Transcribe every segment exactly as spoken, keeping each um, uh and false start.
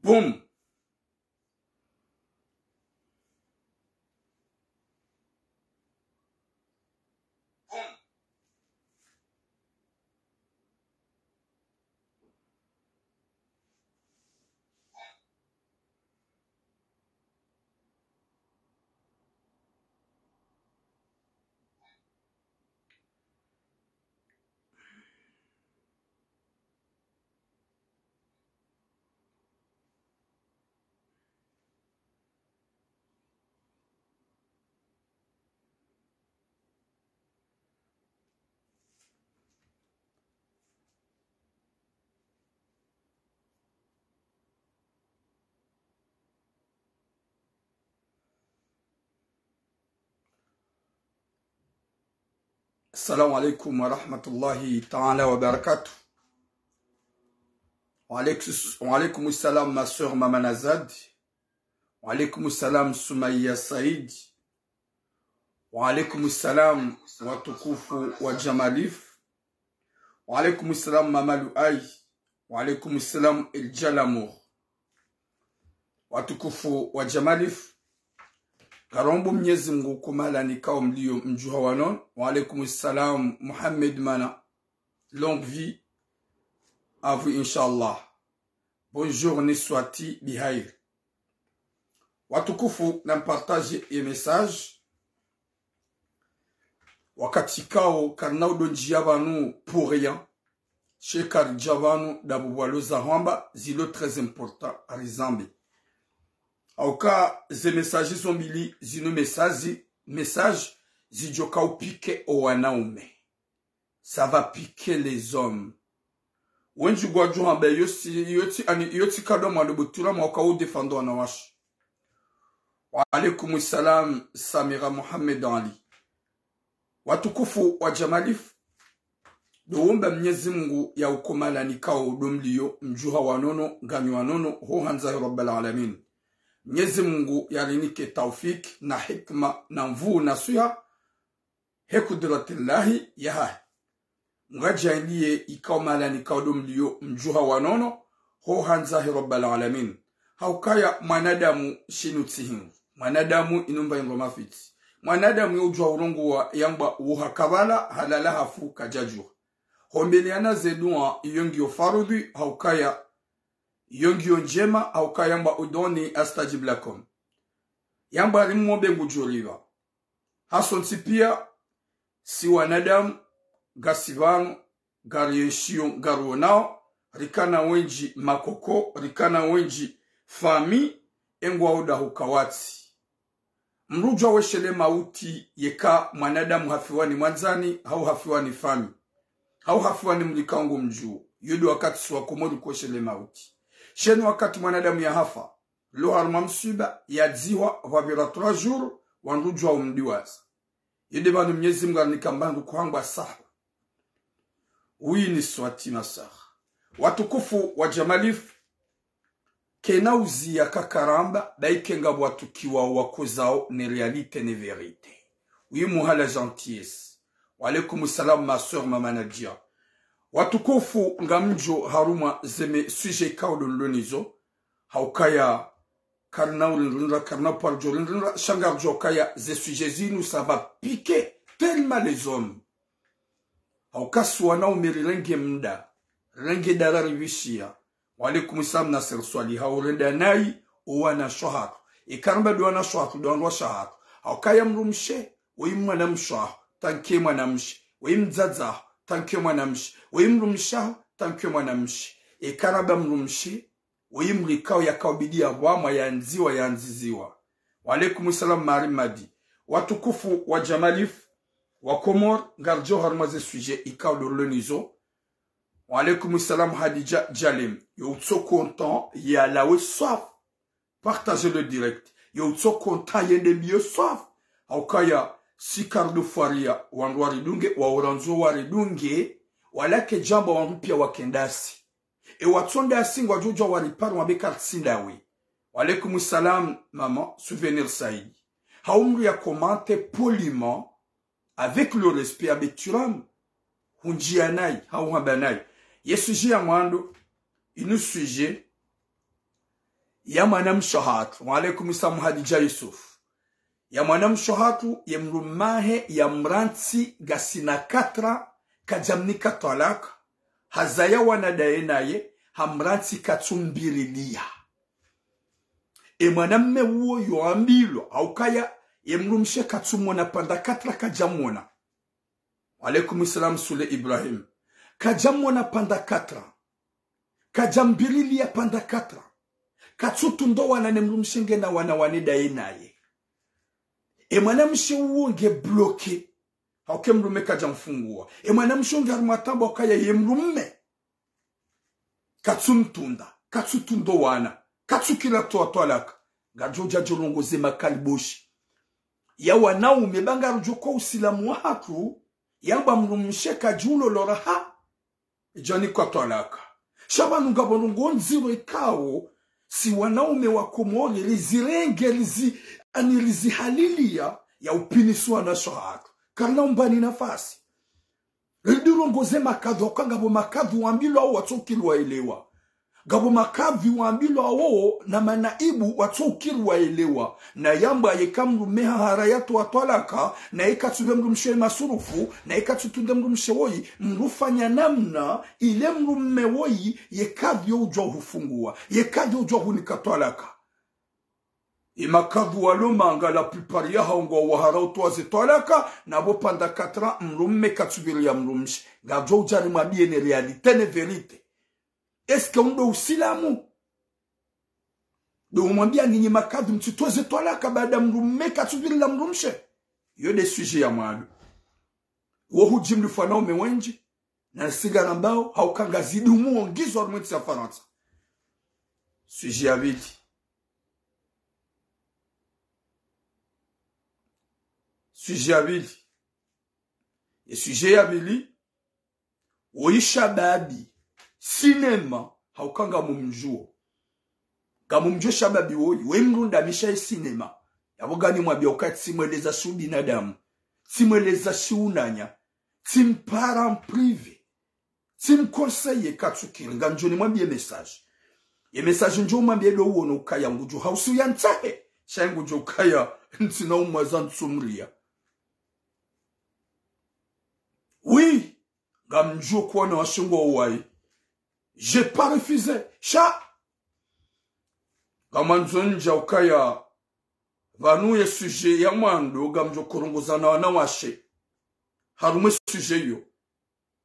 Boum. Salam alaikum wa rahmatullahi ta'ala wa barakatuh. Wa alaikum, wa alaikum salam, ma sœur Mama Nazad. Wa alaikum salam, Soumaya Said. Wa alaikum salam, watukufu wa Jamalif. Wa alaikum salam, Mama Luai. Wa alaikum salam, El Jalamour. Watukufu wa Jamalif, ngarombo Mnyezi Mngu ukomala nikao mlio mdjuha wa nono. Wa alaikum salam, Mohamed Mana. Longue vie à vous, Inch'Allah. Bonjour, niswati bihair. Watukufu, na mpartage ye message. Wakati kao karina udondjia pvanu pour rien. She karidja pvanu ndapvo pvwalo za hwamba zilo très important, arizambe. Hauka ze message zo mbili zinu message, message zidjoka upike o wanaume. Ça va piquer les hommes. Wendji ngwadjo hamba yotsi, yotsi, ani, yotsi kadwa mwalo butura mwaka u défendre wanawashe. Wa alaikum salam, Samira Mohamed Ali. Watukufu wa Jamalif, ndo womba Mnyezi Mngu ya ukomala nikao ndo mlio mdjuha wa nono, nganyi wa nono, ho handza he Rabbal Alamin. Mnyezi Mngu yarinike taufik na hikma na nvuu na swiha, he kudratillahi yahahe. Mngu yadjaanliye ikao mahala nikao ndo mlio mdjuha wa nono, ho handza he Rabbal Alamin. Haukaya mwanadamu shinu tsi hindru. Mwanadamu inu mba indro mafitsi. Mwanadamu yo udjuwa urongowa yamba uha kabala, halala hafu kadjadjuha. Hombeleana ze dua iyo ngiyo farudhi, haukaya iyo ngiyo ndjema, haukaya yamba ud'uni astajib lakum. Yamba rimombe ngudjo ripva. Hasontsi pia, si wanadamu, ngasi pvanu, ngarienshiyo, ngaruonao, rikana wendji makoko, rikana wendji fami, engwa uda hukawatsi. Mdru udjuwa weshele mauti yeka mwanadamu hafiwa ni mwandzani, hau hafiwa ni fami, hau hafiwa ni mdru ikao ngu mdjuo. Yo ndo wakati si wakomori kweshele mauti. Sheni wakati mwanadamu yahafa, lo harumwa mswiba, yadzihwa, pvwapvira trois jours, wandru udjuwa umdiwaza. Yo nde pvanu Mnyezi Mngu arinika mbandu kuhangwa saha. Oui, niswati ma sœur. Watukufu wa Jamalif, kena uziya kakaramba, baike ngapvo watukiwa wakozao ne réalité, ne vérité. Oui, muhala gentillesse. Wa alaikum salam, ma sœur Mama Nadia. Watukufu ngamdjo harumwa ze me sujet ikao ndo nilo nizo. Haukaya karina urindrindra, karina uparo djo rindrindra, sha ngaridjo kaya ze sujet zinu ça va piquer tellement les hommes. Hauka si wanaume rirenge mda, rirenge dara ripvishiya. Wa alaikum salam Nasser Swali, haurenda nayi, o wanashe wahatru. Eka ramba ndo wanashe wahatru, ndo wandru washe wahatru. Haukaya mdrumshe, woyi mwanamshe waho, tanke mwanamshe. Woyi mdzadze waho, tanke mwanamshe. Woyi mdrumshe waho, tanke mwanamshe. Eka ramba mdrumshe, woyi mdru ikao yakaubidi yapvwamwa, yandziwa, yandziziwa. Wa alaikum salam Mari Madi. Watukufu wa Jamalif, wa Komori, ngaridjo harumwa ze sujet ikao ndo nilo nizo. Wa alaikum salam Hadidja Djalem. Yo utso content ya lawe swafi. Partagez le direct. Yo utso content yende mbiyo swafi. Haukaya si kardu fwaria, wandru waridunge, wa urandzo waridunge, walake djamba wandru pia wakendasi. E watsondasi ngwadjo udjuwa waripara wambe karitsi ndawe. Wa alaikum salam, maman, Souvenir Saïd. Hau mdru ya commente poliment, avec le respect, abe turamu. Hundjiya nayi, hau hamba nayi. Ye sujet ya mwando, inu sujet, Ya mwanamshe hatru. Wa alaikum salam, Hadidja Yusuf. Ya mwanamshe hatru, ye mdrumme wahe yamrantsi ngasina quatre ans, kadjamnika twalaka. Hazaya wana ndaye naye, hamrantsi katsumbiriliya. E mwanamme uwo yoambilwa, haukaya ye mdrumshe katsumwona pendant quatre ans, kadjamwona. Wa alaikum salam, Sule Ibrahim. Kadjamwona pendant quatre ans. Kadjambiriliya pendant quatre ans. Katsutunda wana ne mdrumshe ngena wana wane ndaye naye. E mwanamshe uwo nge bloqué. Hauka e mdrumme kadjamfunguwa. E mwanamshe uwo nge harumwa taabu haukaya ye mdrumme katsumtunda, katsutunda wana, katsukiri towa twalaka. Ngadjo udja djo rongoze makaliboshi. Ya wanaume ba ngarudjo kwa usilamu wahatru, yamba mdrumshe kadjulolora ha, idjanikwa twalaka. Sha pvanu ngapvo ndrongoo ndziro ikao, si wanaume wa Komori, rizirenge, rizi, ani rizihaliliya, ya upvinisa wanawashe hatru. Karina umbani nafasi. Ridi rongoze makadhi, hauka ngapvo makadhi wambilwa wo watsoukiri waelewa. Ngapvo makadhi wambilwa wo na manaibu watsoukiri waelewa. Na yamba yeka mdrumme hahara yatowa twalaka, na yeka tsupve mdrumshe woyi masurufu, na yeka tsutunde mdrumshe woyi, mdru fanya namna, ile mdrumme woyi, ye kadhi yo udjuwa uhufunguwa, ye kadhi yo udjuwa uhunika twalaka. Ye makadhi walo manga la plupart yahao ngwao wahara utowa ze twalaka, na pvo pendant quatre ans, mdrumme katsupvirilia mdrumshe. Ngadjo udja nimwambiye ne réalité, ne vérité. Est-ce que uwo ndo usilamu? Ndo umwambiya nyinyi makadhi mtsitowe ze twalaka baada mdrumme katsupvirilia mdrumshe? Yo nde sujet ya mwando. Wo hudjimlifu wanaume wendji, na ntsiga rambao, hauka ngazidumuo ngizo harumwa entsi ya Farantsa. Sujet ya pvili. Sujet ya pvili. Ye sujet ya pvili, woyi shababi, cinéma, hauka ngamumdjuo. Ngamumdjuo shababi woyi, woyi mdru ndamisha ye cinéma. Yapvo nganimwambiya uka tsimweleza shi ubinadamu. Tsimweleza shi unanya. Tsimpara en privé. Tsimconseiller katsukiri, ngamdjo nimwambiye message. Ye message ndjo umwambiye ndo uwono ukaya ngudjo hausu yantsahe. Sha ngudjo ukaya ntsina umwaza ntsumriya. Oui, ngamdjuo kuwana washe ngwao wayi. J'ai pas refusé. Sha ngamwandzo ndja ukaya pvanu ye sujet ya mwando ngamdjo korongoza na wanawashe. Harumwa ye sujet yo.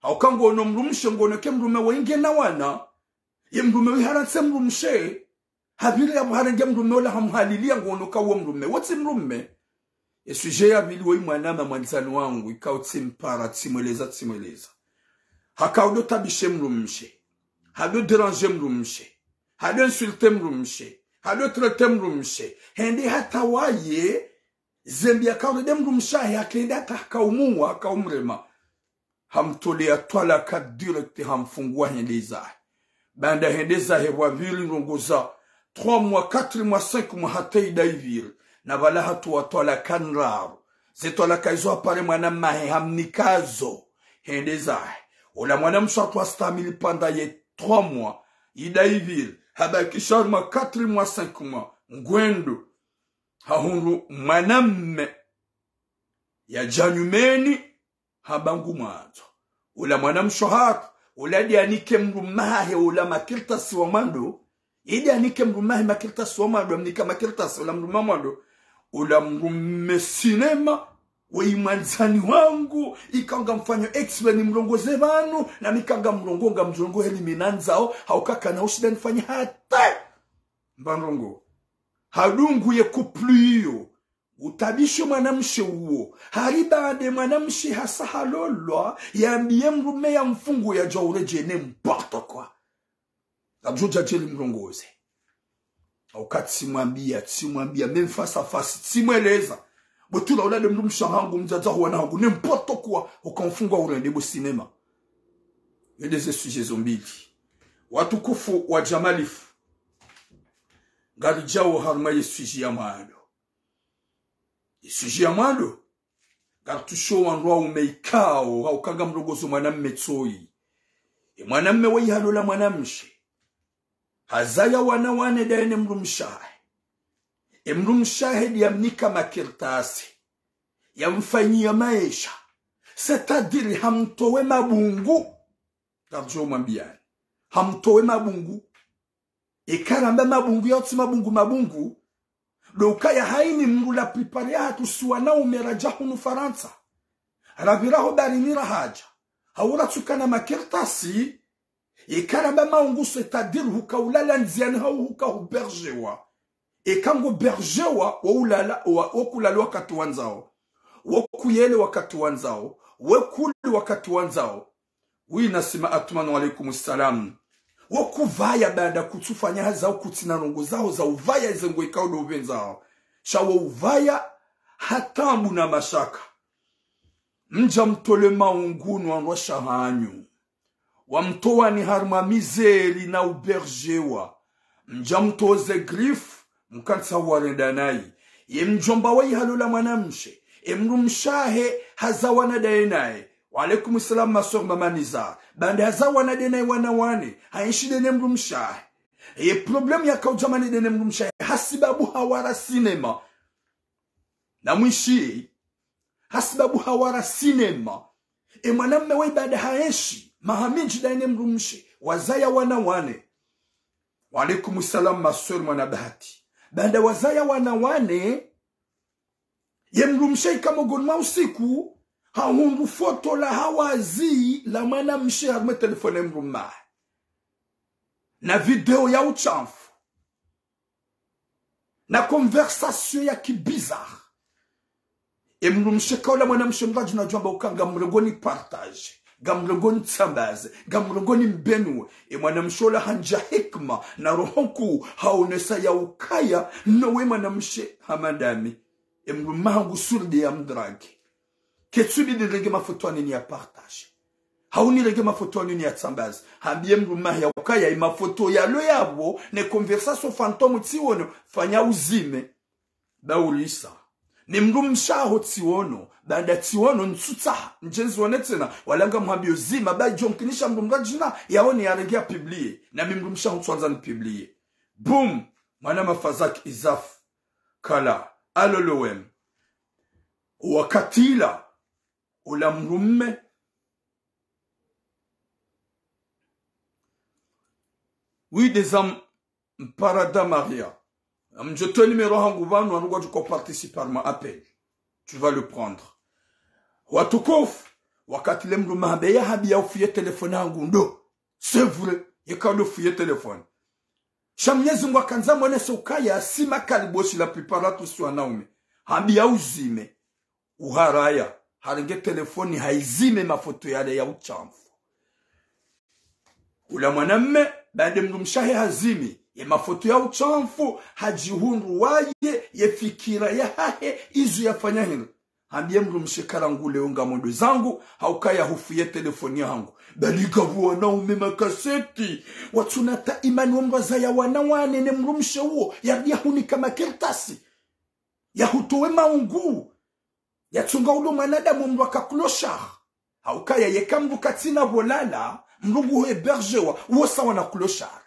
Hauka ngono mdrumshe ngono ke mdrumme woyi ngena wana. Ye mdrumme woyi harantsi mdrumshe. Hapvira yapvo harenge mdrumme ola hamuhaliliya ngono ka uwo mdrumme. Wo tsi mdrumme. Ye sujet ya pvili woyi mwanama mwandzani wangu, ikao tsimpara, tsimweleza, tsimweleza. Haka udo tabishe mdrumshe. Hado déranger mdrumshe. Hado insulter mdrumshe. Hado traiter mdrumshe. Hende hata waye, zembi yakao nde mdrumshe wahe, haka hende hata haka umuwa, haka umrema. Hamtoleya twalaka direct, hamfunguwa hende zahe. Baanda hende zahe pvwa pvili ndrongoo za trois mois, quatre mois, cinq mois, hata ida ipviri. Na pvala hatowa twalaka ndraru. Ze twalaka izo hapare mwanamahe hamnika zo. Hende zahe. Ola mwanamshe hatru hastahamili pendant ye trois mois, ida ipviri. Habakisha harumwa quatre mois, cinq mois. Ngwendo. Hahundru mwanamme yadja nyumeni, hamba ngumwandzo. Ola mwanamshe hatru, ola ndo yanike mdrumme wahe ola makartasi wa mwando, ye ndo yanike mdrumme wahe makartasi wa mwando, yamnika makartasi ola mdrumme wa mwando, ola mdrumme cinéma, woyi mwandzani wangu, ikao ngamfanyo exprès nimrongoze pvanu, na mi ka ngamrongoa ngamdjo rongoa heli mi nandzao, hauka kana ushinda nifanye hata mba ndrongoo. Hadungu ye couple iyo, utabishe mwanamshe uwo. Hari baanda mwanamshe hasa halolwa, yambiye mdrumme yamfungu yadja uredjei, n'importe quoi. Ngamdjo dja djeli mrongoze. Hauka tsimwambiya, tsimwambiya, même face à face, tsimweleza. Bo tula ola nde mdrumshe wahangu, mdzadze waho wana wahangu, n'importe quoi, uka mfungu urende bo cinéma. Yo nde ze sujet zo mbili. Watukufu wa Jamalifu. Ngaridjao harumwa ye sujet ya mwando. Ye sujet ya mwando, ngaritushao wandru waume ikao, hauka ngamrongozo mwanamme tsoyi. Ye mwanamme woyi halola mwanamshe. Hazaya wana wane daye ne mdrumshe wahe. E mdrumshe wahe ndiye yamnika makartasi, yamfanyiya maesha. C'est-à-dire, hamtowe mabungu. Ngamdjo mwambiyani. Hamtowe mabungu. Eka ramba mabungu, yao tsi mabungu, mabungu. Ndo ukaya hayini mdru la plupart yahatru si wanaume radja hunu Farantsa. Rapvira ho baharini rahadja. Hau ratsukana makartasi. Eka ramba mabungu, c'est-à-dire huka ulala ndziani hau huka hubergewa. Eka ngo bergewa, wo ulala, wa, wo kulala wakati wandzao. Wo kuyele wakati wandzao. Wo kuli wakati wandzao. Wi Nasima Atman, wa alaikum salam. Wo kuvaya baanda kutsufanya hazi zao, kutsina ndrongo zao za uvaya, ize nguo ikao ndo upvendzao. Sha wo uvaya ha taabu na mashaka. Mdja mtole mabungu no wandru washe wahanyu. Wamtowani harimwa mizeri na ubergewa. Mdja mtoze grifu, mkantsa warenda nayi. Ye mdjomba wayi halola mwanamshe. E mdrumshe wahe haza wana daye naye. Wa alaikum salam, ma sœur Mama Niza. Baanda haza wana daye naye wana wane. Haenshi daye ne mdrumshe wahe. Ye problème yaka udja mani daye ne mdrumshe wahe. Hasibabu hawara sinema. Na mwishi, hasibabu hawara sinema. E mwanamme wayi baanda haenshi maha mindji daye ne mdrumshe, wazaya wana wane. Wa alaikum salam, ma sœur Mwana Bahati. Baanda wazaya wana wane, ye mdrumshe ika mogoni mwa usiku, hahundru foto la hawazi la mwanamshe harimwa e telefoni ya mdrumme wahe. Na video ya ushamfu. Na conversation ya ki bizarre. E mdrumshe kaula mwanamshe mradjina djwamba uka ngamrengo ni partage, ngamrengo ni tsambaze, ngamrengo ni mbenuwe. E mwanamshe ola handza hikima na roho nkuu haonesa ya ukaya, no we mwanamshe hama ndami. E mdrumme wahangu surde ya mdrage. Ketsu bidi nirenge mafoto yanu ni ya partage. Hau nirenge mafoto yanu ni ya tsambaze. Hambiye mdrumme wahe ya ukaya, e mafoto yalo yapvo, ne conversation fantôme tsiono, fanya uzime. Ba ulisa. Mi mdrumshe waho tsiono, baanda tsiono ntsutsaha, ndjenzi wane tsena, wala ngamhambiyo zima, ba idjo mkinisha mdru mradjina, yaone yarenge ya publier. Na mi mdrumshe waho ntswandza ni publier. Boum, mwana mafazaki izafu. Kala, alolo wem. Wakati ula, ola mdrumme. Oui, des hommes, Mparada Maria. Mdjo towa numéro hangu pvanu, wandru ngwadjo participer à mon appel. Tu vas le prendre. Watukufu, wakati le mdrumme wahambe ya hambiya ufuye telefoni hangu ndo. C'est vrai, yeka ndo ufuye telefoni. Sha Mnyezi Mungu hakandza mwonese ukaya si makali bosi la plupart yahatru si wanaume. Hambiya uzime. Uharaya, harenge telefoni haizime mafoto yale ya ushamfu. Ula mwanamme, baanda mdrumshe wahe hazimi ye mafoto ya ushamfu, hadjihundru waye, ye fikira yahahe, izo yafanya hindri. Hambiye mdrumshe kala ngule unga mondo zangu, ha ukaya hufuye telefoni yahangu. Bali ngapvo wanaume makaseti, watsuna ta imani wo mdru wazaya wana wane ne mdrumshe uwo, ya, yahunika makartasi. Yahutowe mabungu. Yatsunga ulo mwanadamu mdru aka clochard. Ha ukaya yeka mdru katsina pvo ulala, mdru ngu hébergewa, uwo sawa na clochard.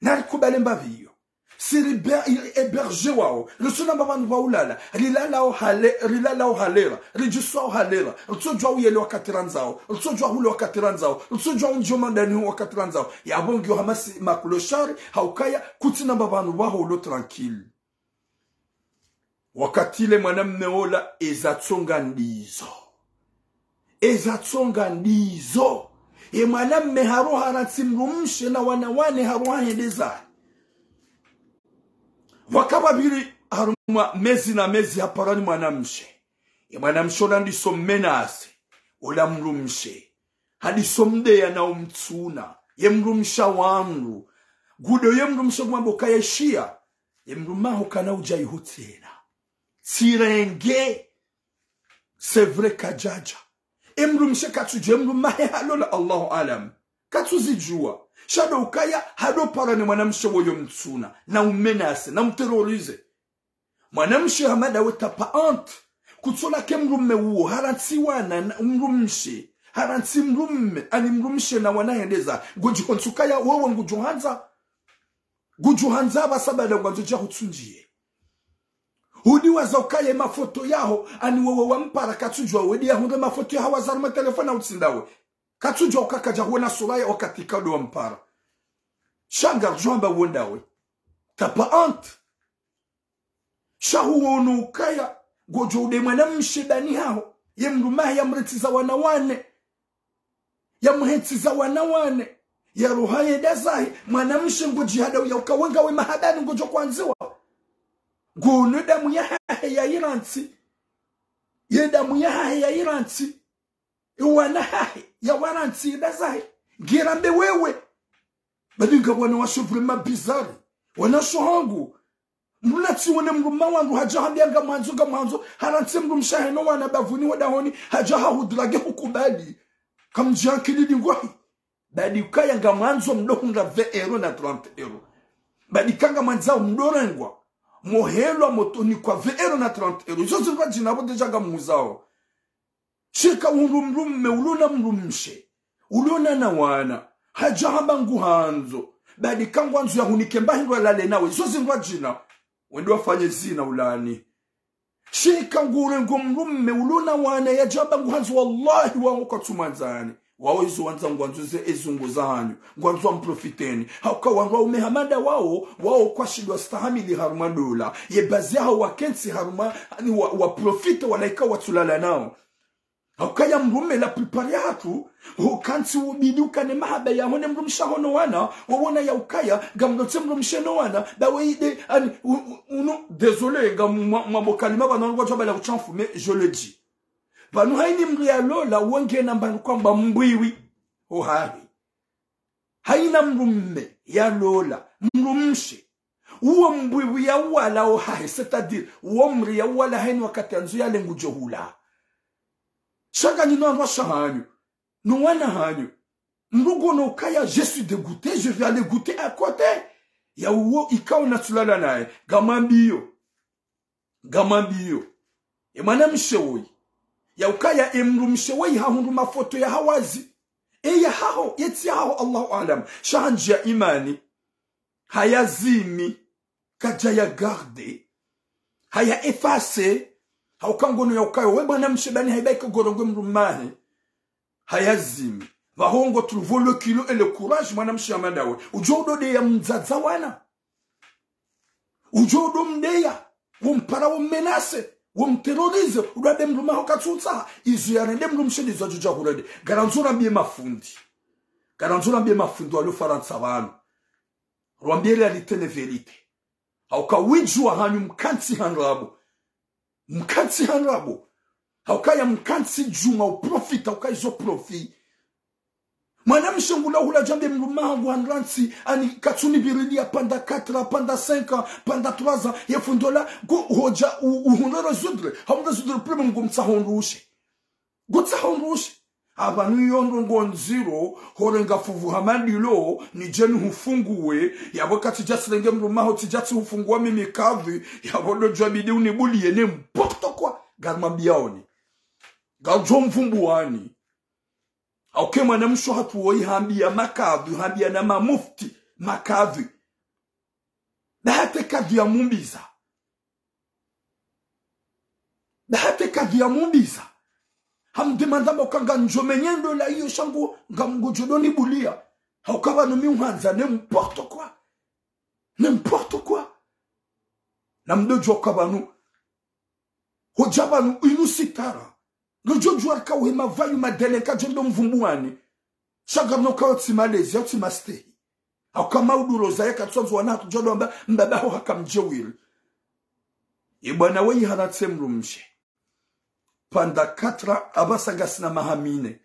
Nari kubale mbapvi iyo. Si ri be-, ri hébergewao, ritsuna mbapvanu pva ulala, rilalao hale-, rilalao halera, ridjiswao halera, ritsodjuwa uyele wakati randzao, ritsodjuwa hule wakati randzao, ritsodjuwa undjiyo mandani wakati randzao. Yapvo ngiyo hama si ma clochard, ha ukaya, kutsina mbapvanu pvaho ulo tranquille. Wakati le mwanamme ola eza tsonga ndizo. Eza tsonga ndizo. Ye mwanamme haroha harantsi mdrumshe na wana wane haroha hende zahe. Pvwaka pvapviri harumwa mezi na mezi hapara ni mwanamshe. Ye mwanamshe ola ndiso mmenase ola mdrumshe. Hadiso mdeya na umtsuna. Ye mdrumshe wa mdru. Gudo ye mdrumshe ngwambo kaya shiya. Ye mdrumme waho kana udja iho tsena. Tsirenge. C'est vrai kadjadja. Ye mdrumshe katsudjuwa ye mdrumme wahe halola, Allahu alam. Katsuzidjuwa. Sha ndo ukaya, hado para ne mwanamshe woyo mtsuna. Na ummenase, na umterroriser. Mwanamshe hama ndawe t'as pas honte. Kutsola ke mdrumme uwo, harantsi wana na mdrumshe. Harantsi mdrumme, ani mdrumshe na wana hende zahe. Ngodjiho ntsu kaya, wewe ngudjo handza. Ngudjo handza pvasa baada ngwandzo dja hutsundjiye. Hudiwaza ukaya ye mafoto yaho, ani wewe wampara katsudjuwa, we ndi yahundre mafoto yaho waza harumwa telefoni utsindawe. Katsudjuwa uka kadja huona sura ya wakati kado wampara. Sha ngaridjo hamba wo ndawe. T'as pas honte. Sha huono ukaya, ngodjo ude mwanamshe dahoni haho, ye mdrume wahe yamrentsiza wana wane. Yamrentsiza wana wane. Yaroha yende zahe, mwanamshe ngodjihadau ya uka we ngawe mahabani ngodjo hwandziwa. Ngono damu yahahe yayirantsi. Ye damu yahahe yayirantsi. Ye wana hahe, yawarantsi yende zahe. Ngirambe wewe. Badi nga wanawashe vraiment bizarre. Wanashe hangu. Mdru natsi wone mdrume wandru hadja hambia ngamwandzo, ngamwandzo, harantsi mdrumshe wahe no wana bavuni ho dahoni, hadja hahudrage hukubali. Kamdja akili ndingohi. Badi ukaya ngamwandzo mdo hundra vingt euros na trente euros. Badi ka ngamwandzao mdo rengwa. Mohelwa moto nikwa vingt euros na trente euros. Izo zindru djina pvo déjà ngamuzao. Sha eka uhundru mdrume, ulona mdrumshe, ulona na wana, hadja hamba nguhandzo, badi ka ngwandzo yahunike mba hindru yalale nawe, izo zindru djina, wende wafanye zina ulani. Sha eka ngurengo mdrume, ulona wana, yadja hamba nguhandzo, wallahi, wawo katsumwandzani. Wawo izo wandza ngwandzo ze ezungu zahanyu, ngwandzo wamprofiteni. Hauka wandru waume hama nda wawo, wawo kwashindwa stahamili harumwa ndola. Ye bazi yahawo wakentsi harumwa, ani wa, waprofite wala ika watsulala nawo. Hauka ya mdrume la plupart yahatru, hukantsi ubidi ukane mahaba yaho ne mdrumshe waho no wana, wawona ya ukaya, ngamdotse mdrumshe no wana, ba we ide, ani, u, u, unu, désolé, nga mwa, mwa mokalima pvanu ngwadjo bala utshamfu, mais je le dis. Pvanu hayina mdru yalola, wongena mbanu kwamba mbwiwi, ho hahe. Hayina mdrume yalola, mdrumshe. Uwo mbwiwi ya uwala wo hahe, c'est-à-dire, uwo mri ya uwala hahe ni wakati yandzo yale ngudjo hula. Sha nganyi no wandru washe hanyu, no wana hanyu. Mdru ngono ukaya, je suis dégoûté, je vais aller goûter à côté. Ya uwo ikao natsulala naye, ngamwambiyo. Ngamwambiyo. Ye mwanamshe woyi. Ya ukaya ye mdrumshe woyi hahundru mafoto ya hawazi. Ye yahaho, ye tsi yahaho, Allahu aalam. Sha handjiya imani. Hayazimi. Kadja ya garde. Haya efface. Hauka ngono ya ukaya we mwanamshe dahoni haiba ika ngorongoa mdrume wahe. Hayazimi. Pvaho ngo trouver le culot et le courage, mwanamshe hama ndawe. Udjo udo deya mdzadze wa wana. Udjo udo mdeya. Wompara, wommenacer, womterroriser. Udo wambe mdrume waho katsutsaha. Izo yarende mdrumshe ndizo yadjo dja hurende. Ngarandzo rambiye mafundi. Ngarandzo rambiye mafundi walo Farantsa pvanu. Rwambiye réalité ne vérité. Hauka widjuwa hanyu mkantsi ha ndrabo. Mkantsi ha ndrabo. Hauka ya mkantsi djuma uprofita, hauka izo profit. Mwanamshe ngula hula djambe mdrume wahangu hanirantsi, ani katsuni biriliya pendant quatre ans, pendant cinq ans, pendant trois ans, ye fundi ola, ngo hodja u, uhundre résoudre, hamdre résoudre problème ngomtsaho ndrushe. Ngutsaho ndrushe. Apvanu iyo ndrongo ndziro, horenga fuvu hama ndilo, nidje nihufunguwe, yapvo katsidja tsirenge mdrume waho tsidja tsihufunguwa mimi kadhi, yapvo ndo djwabidi unibuliye n'importe quoi. Ngarimwambiyaoni. Ngamdjo mvumbuwani. Hauka ye mwanamshe wahatru woyi hambiya makadhi, hambiya na mamufti, makadhi. Ba hata ye kadhi yamumbiza. Ba hata ye kadhi yamumbiza. Hamdemanda mba uka ngamdjo menya ndola iyo sha ngo, ngamdjo do nibuliya. Hauka pvanu mi uhandza n'importe quoi. N'importe quoi. Namdo djuwa uka pvanu. Hodja pvanu inu sitara. Ngodjo djuwa rika uhe mavayu madele nkadjo ndo mvumbuwani. Sha ngamno uka yo tsi malezi, yo tsi mastehi. Hauka mauduro zaya katsuandzo wana hatru djo do amba, mbaba waho haka mdjewiri. Ye bwana woyi hanatse mdrumshe. Pendant quatre ans, apvasa ngasina maha mine.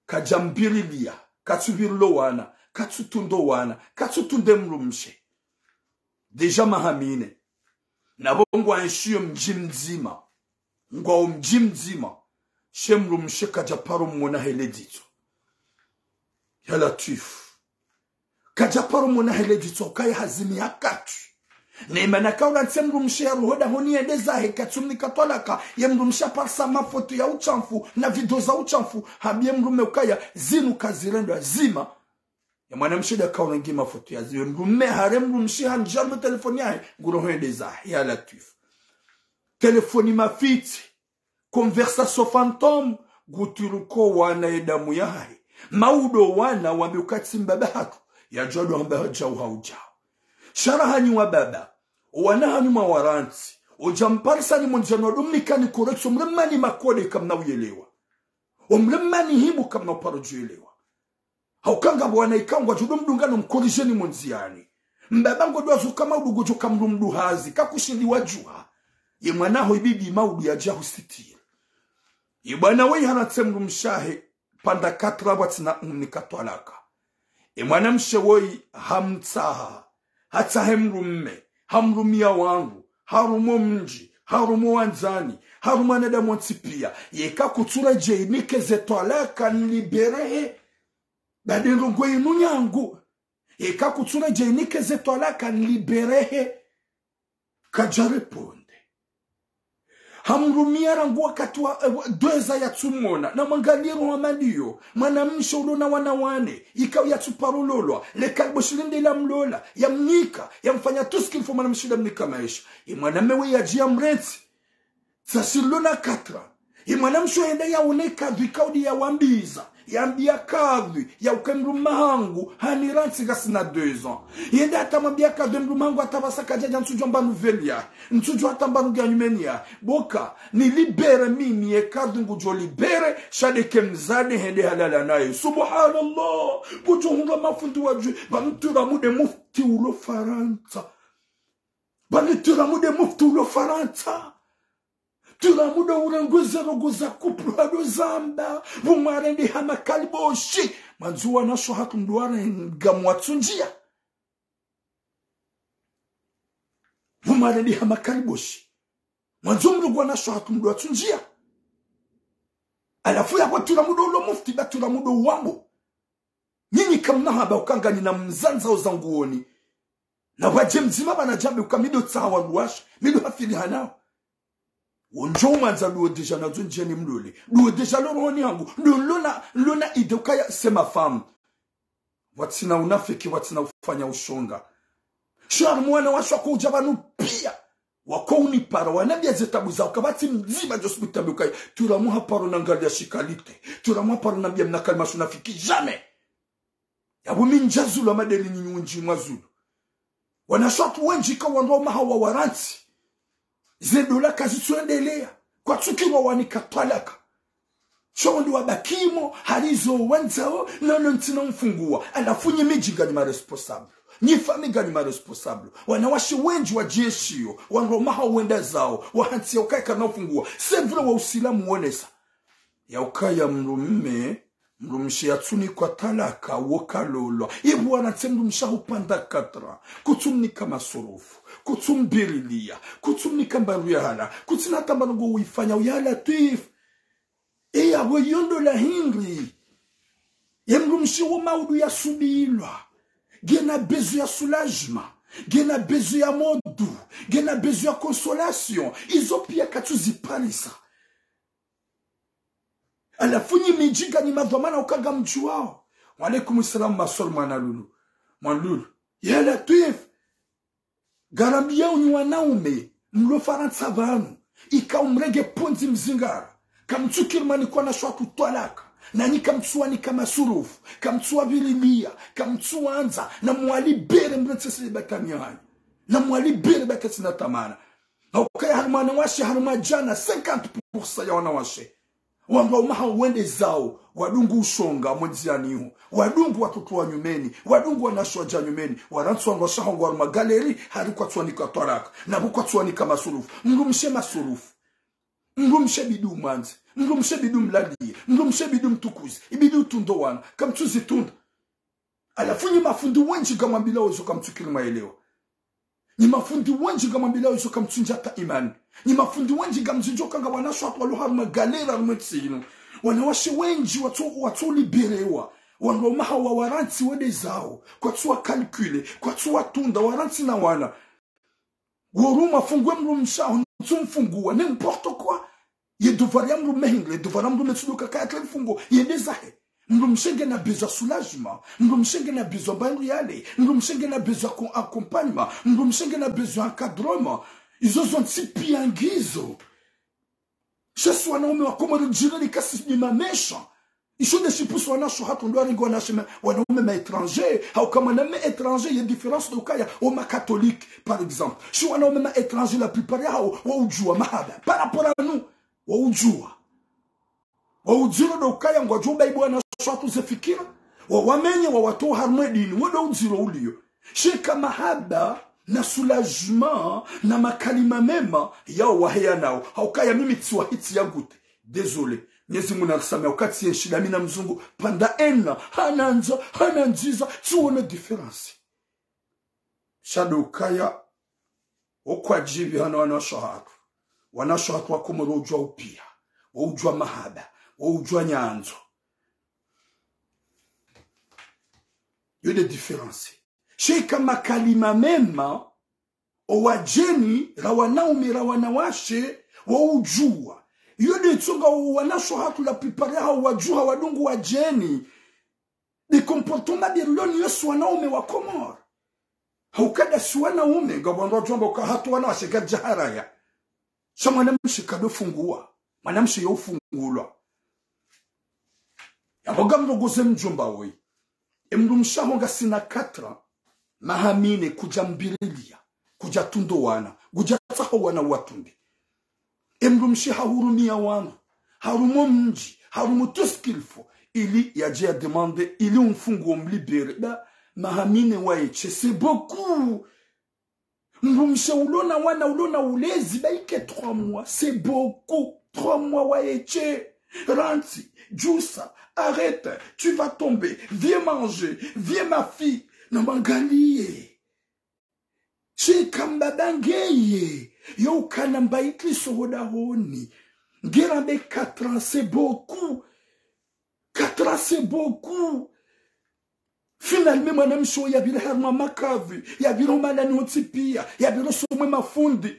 Kadja mbiriliya, katsu birilo wana, katsu tundo wana, katsu tunde mdrumshe. Déjà maha mine. Na pvo ngwaenshiyo mdji mdzima. Ngwao mdji mdzima. Sha ye mdrumshe kadja paro mwona hele dzitso. Ya Latwif. Kadja paro mwona hele dzitso hauka ye hazimi ya katwi. Ne mana kaula ntse mdrumshe yaroho dahoni yende zahe katsumnika twalaka, ye mdrumshe haparisa mafoto ya utshafu, na video za utshafu, hambiye mdrume ukaya, zinu kazirendwa zima. Ye mwanamshe nde yakaona nge mafoto yaziwe mdrumme, hare mdrumshe hanjia harumwa telefoni yahe, nguroho yende zahe, ya Latwifu. Telefoni mafitsi, conversation fantôme, nguturuko wana ye damu yahahe. Maudo wana wambe ukatsi mbaba hatru, yadjwado hamba hadjau haudjau. Sha raha nyi wababa, owana hanyu mwawarantsi, odja mparisani mondziani wado mnikani correction, omlemani makode kamna uyelewa. Omlemani himu kamna uparo djuelewa. Hauka ngapvo wana ikao ngwadjo do mdunga no mkorijeni mondziani. Mbaba ngodjo wazuka maudu ngodjo ka mdru mdru hazi, kakushindi wadjuha. Ye mwana ho ibidi maudu yadja husitiri. Ye bwana woyi harantsi mdrumshe wahe, pendant quatre ans pvwatsina umnika twalaka. Ye mwanamshe woyi hamtsaha, hatsahe mdrumme, hamrumia wandru, harumwa mdji, harumwa wandzani, harumwa wanadamu wontsi pia. Yeka kutsuredjei nike ze twalaka niliberehe. Bade ndrongo yinu nyangu. Yeka kutsuredjei nike ze twalaka niliberehe. Kadja réponde. Hamrumia rangu wakati wa, eh, wa, deux ans yatsumona. Na mwangalie roho maliyo. Mwanamshe ulo na wana wane. Ikao yatsuparo lolwa. Le kaliboshi lende lamlola. Yamnika. Yamfanya tout ce qu'il faut mwanamshe lamnika maesha. Ye mwanamme we yadji yamrentsi. Tsasi lona quatre ans. Ye mwanamshe yende yaone kadhwi kaudi yawambiza. Yambia kadhwi, yauka mdrumme hangu, hanirantsi ngasina deux ans. Yende hata mwambia kadhwi mdrumme hangu hata pvasa kadjadja ntsudjua mba nouvelle ya. Ntsudjua hata mba nungia nyumeni ya. Boka, nilibere mimi ye kadhwi ngudjo libere, sha ndeke mzade hende halala naye. Subhanallah, ngudjo hundra mafundi wadjui, pvanu turamu nde mufti ulo Farantsa. Pvanu turamu nde mufti ulo Farantsa. Turamu nde urengwe ze ndrongo za couple hado zamba. Pvumwarendeha makaliboshi. Mwandzo wanashe hatru mdru warenga mwatsunjia. Pvumwarendeha makaliboshi. Mwandzo mdru wanashe hatru mdru watsunjia. Halafu yapvo turamu nde ulo mufti ba turamu nde wambo. Nyinyi kamna haba uka nganyina mzandzao zanguoni. Na pvwadje mdzima pvanu djambe uka mi ndo tsaha wandru washe, mi ndo hafili hanao. Wondjo umwandza ndo déjà nazo ndjeni mlole. Ndo déjà lo rohoni hangu. Ndo lona, lona idée ukaya c'est ma femme. Pvatsina unafiki, pvatsina ufanya ushonga. Sha harumwa wanawashe wako udja pvanu pia. Wako unipara, wanambia ze tabu zao, kapvatsi mdzima djo subutu yambe ukaya. Turamu haparo nangalia shikalite. Turamu haparo nambia mna kalima sha unafiki. Jamais. Yapvo mi ndjazulu amadeli nyinyi wendji mwazulu. Wanashe hatru wendji ka wandru waume hao wawarantsi. Ze ndola kazitsuendelea. Kwatsukirwa wanika twalaka. Sha wo ndo wabakimo, hari zo wandzao, na no ntsina mfungua. Halafu nyi midji nganyi ma responsable. Nyi fami nganyi ma responsable. Wanawashe wendji wadjieshiyo, wandru waume hao wenda zao, wahantsi ya ukaya kana mfungua. C'est vrai wa usilamu wonesa. Ya ukaya mdrumme, mdrumshe yatsunikwa twalaka, wo kalolwa. Ye bwana tse mdrumshe ahu pendant quatre ans. Kutsumnika masurufu, kutsumbirilia, kutsumnika mbaru ya hala, kutsina hata mba ndrongo uifanya, ya Latwifu. E yapvo yo ndola hindri. Ye mdrumshe wo maudu yasubilwa. Ngena besoin ya soulagement. Ngena besoin ya maudu. Ngena besoin ya consolation. Izo pia katsuziparisa. Halafu nyi midji nganyi madhwamana uka ngamdjuwao. Wa alaikum salam, ma sœur mwana Lulu. Mwana Lulu. Ya Latwifu. Ngarambiao nyi wanaume, mlo Farantsa pvanu. Ika umrenge pvondze mzingara. Kamtsukiri mwanikwa wanashe hatru twalaka. Nanyi kamtsuwanika masurufu. Kamtsuwavirilia. Kamtsuwandza. Na mwalibere mrentsi sili batani hanyu. Na mwalibere baketsi na tamana. Haukaya harumwa wanawashe, harumwa djana, cinquante pour cent ya wanawashe. Wandru waume hao wende zao, wadungu ushonga mwendziani ho, wadungu watoto wa nyumeni, wadungu wanashe wadja nyumeni, warantsi wandru washe hao ngwa harumwa galeri, hari kwatsuwanika twalaka, na pvo kwatsuwanika masurufu, mdrumshe masurufu, mdrumshe bidi umwandze, mdrumshe bidi umlalie, mdrumshe bidi umtukuze, ibidi utunde wana, kamtsuzitunda. Halafu nyi mafundi wendji ngamwambilwao izo kamtsukiri mwaelewa. Nyi mafundi wendji ngamwambilwao izo kamtsundja hata imani. Nyi mafundi wendji ngamzindjo ka nga wanashe hatru walo harumwa galeri harumwa ntsi inu. Wanawashe wendji watso, watso libérewa. Wandru waume hao wawarantsi wende zao. Kwatsuwa calculer, kwatsuwatunda, warantsi na wana. Woruma fungwe mdrumshe aho, ntsumfungua, n'importe quoi. Ye devoir ya mdrume hindri, ye devoir ya mdrume tsi ndo ukaya katsu mfungua, yende zahe. Mdrumshe ngena besoin soulagement. Mdrumshe ngena besoin mbandru yale. Mdrumshe ngena besoin acco-, accompagnement. Mdrumshe ngena besoin encadrement. Izo zontsi pia ngizo. Sha si wanaume wa Komori djirani kasi ni ma méchants. Isho nde shipusu wanasho hatru ndo warenga wanashe ma-, wanaume ma étrangers. Hauka mwanamme étranger ye différence ndo ukaya o ma catholiques, par exemple. Shi wanaume ma étrangers la plupart yahao, waudjua mahaba. Par rapport à nous, waudjua. Waudziro ndo ukaya ngwadjo baibu wanasho hatru ze fikira. Wawamenye wawatowe harumwa e dini. Wo ndo udziro uliyo. Sha eka mahaba, na soulagement, na makalima mema, yao waheya nao. Haukaya mimi tsiwa hitsi ya gute. Désolé. Mnyezi Mungu narisamehe, hauka tsienshi dami na mzungu, pendant un an, hanandza, hanandziza, tsiwona différence. Sha ndo ukaya, okwadjivi hana wanasho hatru. Wanasho hatru wa Komori waudjua upia, waudjua mahaba, waudjua nyandzo. Yo nde différence. Sha eka makalima mema, owadjeni, ra wanaume, ra wanawashe, waudjua. Yo nde itsonga owanasho hatru la plupart yahao wadjuha wadungu wadjeni. Nde comportement nde rilo nayo si wanaume wa Komori. Hauka nda si wanaume, ngapvo wandru wadjo amba uka hatru wanawashe kadjaharaya. Sha mwanamshe kado fungua. Mwanamshe yo ufungulwa. Yapvo ngamrongoze mdjomba woyi. E mdrumshe haho ngasina quatre ans, maha mine kudja mbirilia, kudja tunda wana, kudja tsaha wana watunde. E mdrumshe hahurumia wandru, harumwa mdji, harumwa tout ce qu'il faut, ili yadje ya demande, ili umfungue, umlibérer. Ba, maha mine waye she, c'est beaucoup. Mdrumshe ulo na wana, ulo na ulezi, ba ike trois mois, c'est beaucoup. Trois mois waye she. Rantsi, djusa, arrête, tu vas tomber, viens manger, viens ma fille. Na mwangalie. Sha eka mbaba ngeye, yo ukana mba ikliso ho dahoni. Nge rambe quatre ans, c'est beaucoup. Quatre ans, c'est beaucoup. Finalement, mwanamshe oyo yapvira harumwa makavi, yapvira omanani ontsi pia, yapvira osomwe mafundi.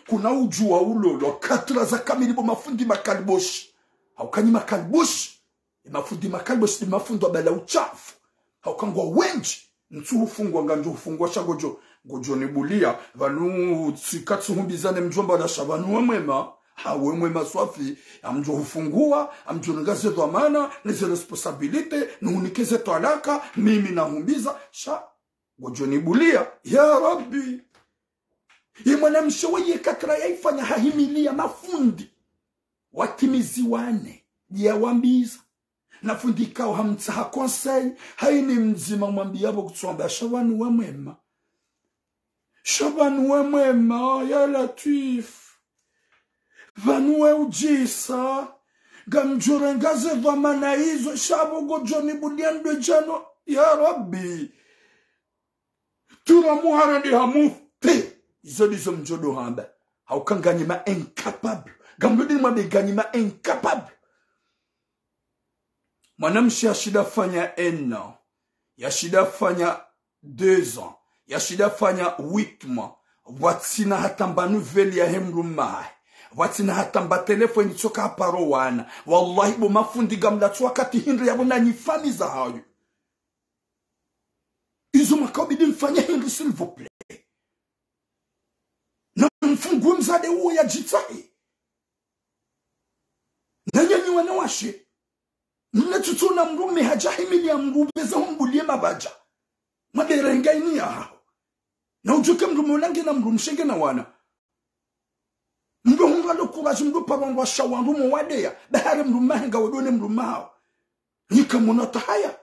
Kuna udjua ulolwa, quatre ans za kamili bo mafundi makaliboshi. Hauka nyi makaliboshi. E mafundi makaliboshi, e mafundi wabala uchafu. Hauka ngwa wendji, ntsu hufungua, ngamdjo hufungua sha ngodjo, ngodjo nibulia, pvanu tsika tsuhumbizane mdjomba la sha pvanu we mwema, ha we mwema swafi, ngamdjo hufungua, ngamdjo renga ze dhwamana, ne ze responsabilité, nihunike ze twalaka, mimi nahumbiza, sha, ngodjo nibulia, ya Rabbi. Ye mwanamshe weye quatre ans yaifanya hahimilia mafundi. Watimizi wane, dje yawambiza. Na fundi kao hamtsaha conseil, hayini mdzima mwambia pvo kutsuamba sha pvanu we mwema. Sha pvanu we mwema, ya Latwif. Pvanu we udjisa, ngamdjo renga ze dhwamana izo, sha pvo ngodjo nibulia ndwe djano, ya Rabbi. Tura muhara ndi hamufu. Pe, izo ndizo mdjo ndo hamba. Hauka nganyi ma incapable. Ngamdjo ndi mwambe nganyi ma incapable. Mwanamshe yashinda fanya un an. Yashinda fanya deux ans. Yashinda fanya huit mois. Pvwatsina hata mba nouvelle yahe mdrume hahe. Pvwatsina hata mba téléphone tsoka haparo wana. Wallahi bo mafundi ngamlatsu wakati hindri yapvo nanyi famiyi zahayo. Izo makaubidi mfanye hindri, s'il vous plaît. Na mfungue mdzadze uwo yadjitsahe. Na nyanyi wanawashe. Mna tsutsona mdrume hadja himilia mdru pveza humbulie mabadja. Mwaberenga ini yahaho. Na udjuke mdrume ula ngena mdrumshe ngena wana. Mdru hundra lo courage mdru paro ndrwa sha wandru mo wadeya. Bahari mdrume hahe nga wedone mdrume haho. Nyika mona tahaya.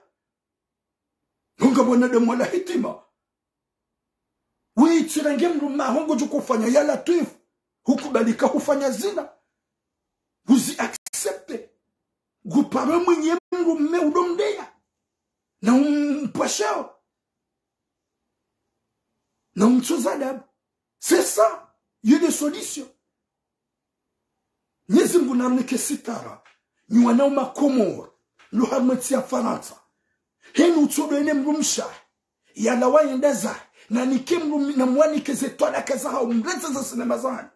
Ngonga mwanadamu wala hitima. Witsirenge mdrume haho ngodjo hufanya ya Latwif. Hukubalika hufanya zina. Uzi accepte. Nguparo mwenye mdrume udo mdeya. Na umpashao. Na umtsoza adabu. C'est ça. Il y a des solutions. Mnyezi Mungu narinike sitara. Nyi wanaume wa Komori, lo harumwa entsi ya Farantsa. Heni utsodo ene mdrumshe. Yalawa yende zahe. Nanike mdrumshe, na mwanike ze twalaka zahawo, mretse ze sinema zahanyu.